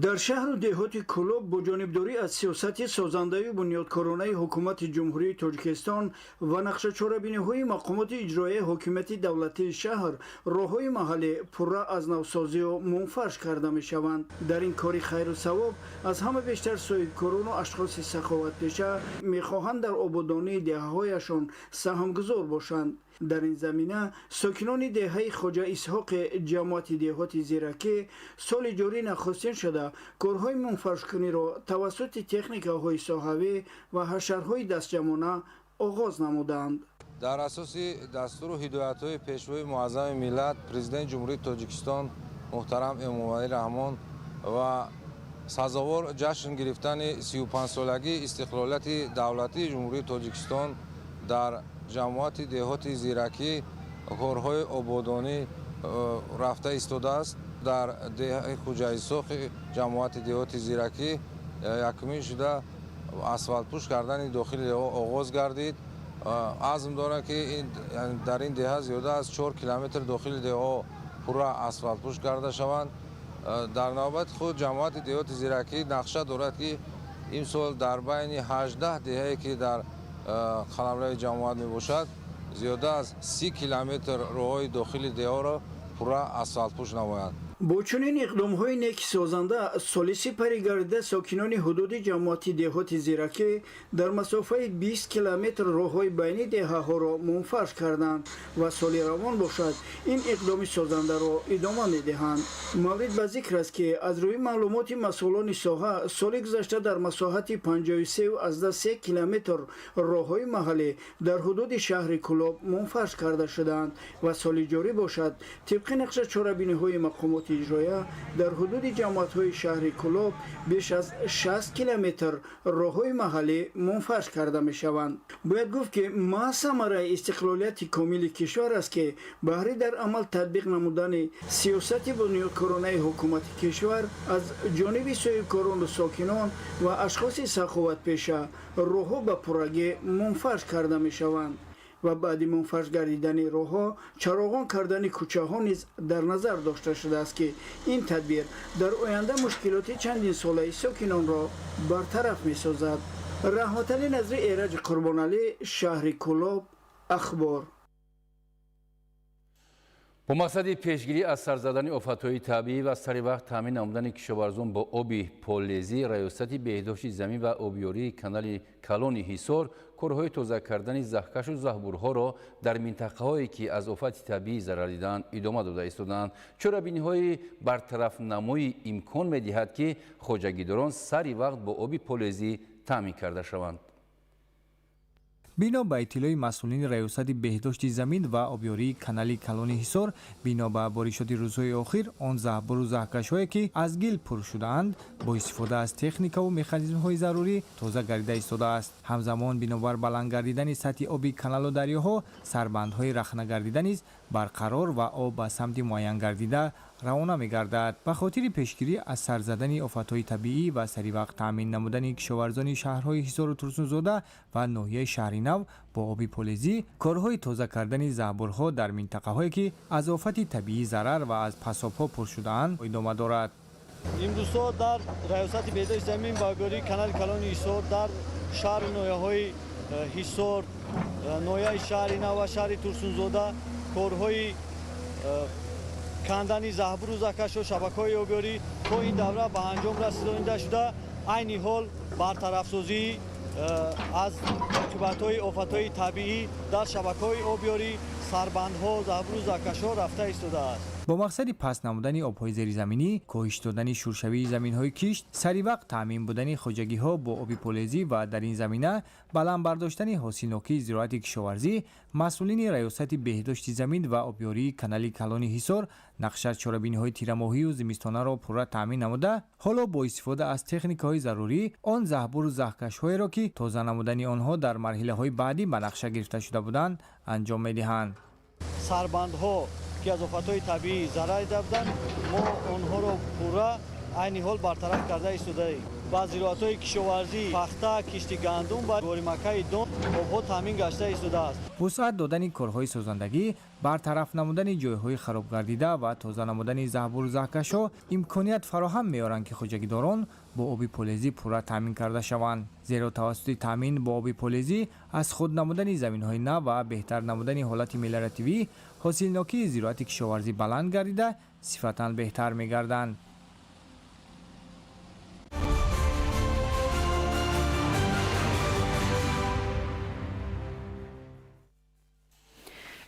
Дар шаҳру деҳоти Кӯлоб бо ҷонибдорӣ аз сиёсати созандаю бунёдкоронаи ҳукумати Ҷумҳурии Тоҷикистон ва нақшачорабиниҳои мақомоти иҷроияи ҳокимияти давлатии шаҳр роҳҳои маҳаллӣ пурра аз навсозию мунфарш карда мешаванд. Дар ин кори хайру савоб аз ҳама бештар соҳибкорону ашхоси саховатпеша мехоҳанд дар ободонии деҳаҳояшон саҳмгузор бошанд. Дар ин замина сокинони деҳаи Хоҷа Исҳоқи ҷамоати деҳоти Зиракӣ соли ҷорӣ нахустин шуда корҳои мунфаршкуниро тавассути техникаҳои соҳавӣ ва ҳашарҳои дастҷамъона оғоз намуданд. Дар асоси дастуру ҳидоятҳои Пешвои Муаззами миллат, Президенти Ҷумҳурии Тоҷикистон муҳтарам Эмомалӣ Раҳмон ва сазовор ҷашн гирифтани 35-солагии истиқлолияти давлатии Ҷумҳурии Тоҷикистон дар ҷамоати деҳоти Зиракӣ корҳои ободонӣ рафта истодааст. Дар деҳаи Хуҷаисоқи ҷамоати деҳоти Зиракӣ якумин шуда асфалтпӯш кардани дохили деҳа оғоз гардид. Азм дорам, ки дар ин деҳа зиёда аз 4 километр дохили деҳаҳо пурра асфалтпӯш карда шаванд. Дар навбати худ ҷамоати деҳоти Зиракӣ нақша дорад, ки имсол дар байни 18 деҳае, ки дар қаламрави ҷамоат мебошад, зиёда аз 30 километр роҳҳои дохили деҳаро пурра асфалтпӯш намоянд. Бо чунин иқдомҳои неки созанда соли сипарӣ гардида сокинони ҳудуди ҷамоати деҳоти Зиракӣ дар масофаи 20 километр роҳҳои байни деҳаҳоро мунфарш карданд ва соли равон бошад ин иқдоми созандаро идома медиҳанд. Маврид ба зикр аст, ки аз рӯи маълумоти масъулони соҳа соли гузашта дар масоҳати 53,3 километр роҳҳои маҳаллӣ дар ҳудуди шаҳри Кӯлоб мунфарш карда шудаанд ва соли ҷорӣ бошад тибқи нақша чорабиниҳои мақомоти мақомоти иҷроия дар ҳудуди ҷамоатҳои шаҳри Кӯлоб беш аз 60 километр роҳҳои маҳаллӣ мунфарш карда мешаванд. Бояд гуфт, ки маҳз самараи истиқлолияти комили кишвар аст, ки баҳри дар амал татбиқ намудани сиёсати бунёдкоронаи ҳукумати кишвар аз ҷониби соҳибкорону сокинон ва ашхоси саховатпеша роҳҳо ба пуррагӣ мунфарш карда мешаванд ва баъди мунфарш гардидани роҳҳо чароғон кардани кӯчаҳо низ дар назар дошта шудааст, ки ин тадбир дар оянда мушкилоти чандинсолаи сокинонро бартараф месозад. Раҳматалӣ Назри, Эраҷи Қурбоналӣ, шаҳри Кӯлоб, Ахбор. Бо мақсади пешгирӣ аз сар задани офатҳои табиӣ ва сари вақт таъмин намудани кишоварзон бо оби полезӣ, Раёсати беҳдошти замин ва обёрии канали Калони Ҳисор корҳои тоза кардани заҳкашу заҳбурҳоро дар минтақаҳое, ки аз офати табиӣ зарар дидаанд, идома дода истодаанд. Чорабиниҳои бартарафнамоӣ имкон медиҳад, ки хоҷагидорон сари вақт бо оби полезӣ таъмин карда шаванд. Бино ба иттилои масъулини Раёсати беҳдошти замин ва обёрии канали Калони Ҳисор, бино ба боришоти рӯзҳои охир, он заҳбуру заҳкашҳое, ки аз гил пур шудаанд, бо истифода аз техникаву механизмҳои зарурӣ тоза гардида истодааст. Ҳамзамон, бинобар баланд гардидани сатҳи оби каналу дарёҳо, сарбандҳои рахнагардида низ барқарор ва об ба самти муайянгардида равона мегардад. Ба хотири пешгирӣ аз сар задани офатҳои табиӣ ва саривақт таъмин намудани кишоварзони шаҳрҳои Ҳисору Турсунзода ва ноҳияи Шаҳринав бо оби полезӣ, корҳои тоза кардани заҳбурҳо дар минтақаҳое, ки аз офати табиӣ зарар ва аз пасобҳо пур шудаанд, идома дорад. Имрӯзҳо дар Раёсати беҳдошти замин ва обёрии канали Калони Ҳисор дар шаҳру ноҳияҳои Ҳисор, ноҳияи Шаҳри Нав ва шаҳри Турсунзода корҳои кандани заҳбуру заҳкашҳо, шабакаҳои обёрӣ то ин давра ба анҷом расонида шуда, айни ҳол бартарафсозии аз оқибатҳои офатҳои табиӣ дар шабакаҳои обёрӣ, сарбандҳо, заҳбуру заҳкашҳо рафта истодааст. Бо мақсади паст намудани обҳои зеризаминӣ, коҳиш додани шуршавии заминҳои кишт, саривақт таъмин будани хоҷагиҳо бо оби полезӣ ва дар ин замина баланд бардоштани ҳосилнокии зироати кишоварзӣ, масъулини Раёсати беҳдошти замин ва обёрии канали Калони Ҳисор нақша чорабиниҳои тирамоҳию зимистонаро пурра таъмин намуда, ҳоло бо истифода аз техникаҳои зарурӣ он заҳбуру заҳкашҳоеро, ки тоза намудани онҳо дар марҳилаҳои баъдӣ ба нақша гирифта шуда буданд, анҷом медиҳанд. Сарбандҳо, ки аз офатҳои табиӣ зарар дида буданд, мо онҳоро пурра айни ҳол бартараф карда истодаем. Ба зироатҳои кишоварзӣ, пахта, кишти гандум ва горимакаи дон обҳо таъмин гашта истодааст. Вусъат додани корҳои созандагӣ, бартараф намудани ҷойҳои харобгардида ва тоза намудани заҳбуру заҳкашҳо имконият фароҳам меоранд, ки хоҷагидорон бо оби полезӣ пурра таъмин карда шаванд, зеро тавассути таъмин бо оби полезӣ аз худ намудани заминҳои нав ва беҳтар намудани ҳолати мелиоративӣ ҳосилнокии зироати кишоварзӣ баланд гардида, сифатан беҳтар мегарданд.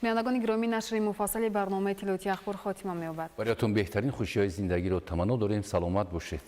Бинандагони гиромӣ, нашри муфассали барномаи иттилоотии Ахбор хотима меёбад. Бароятон беҳтарин хушиҳои зиндагиро таманно дорем. Саломат бошед.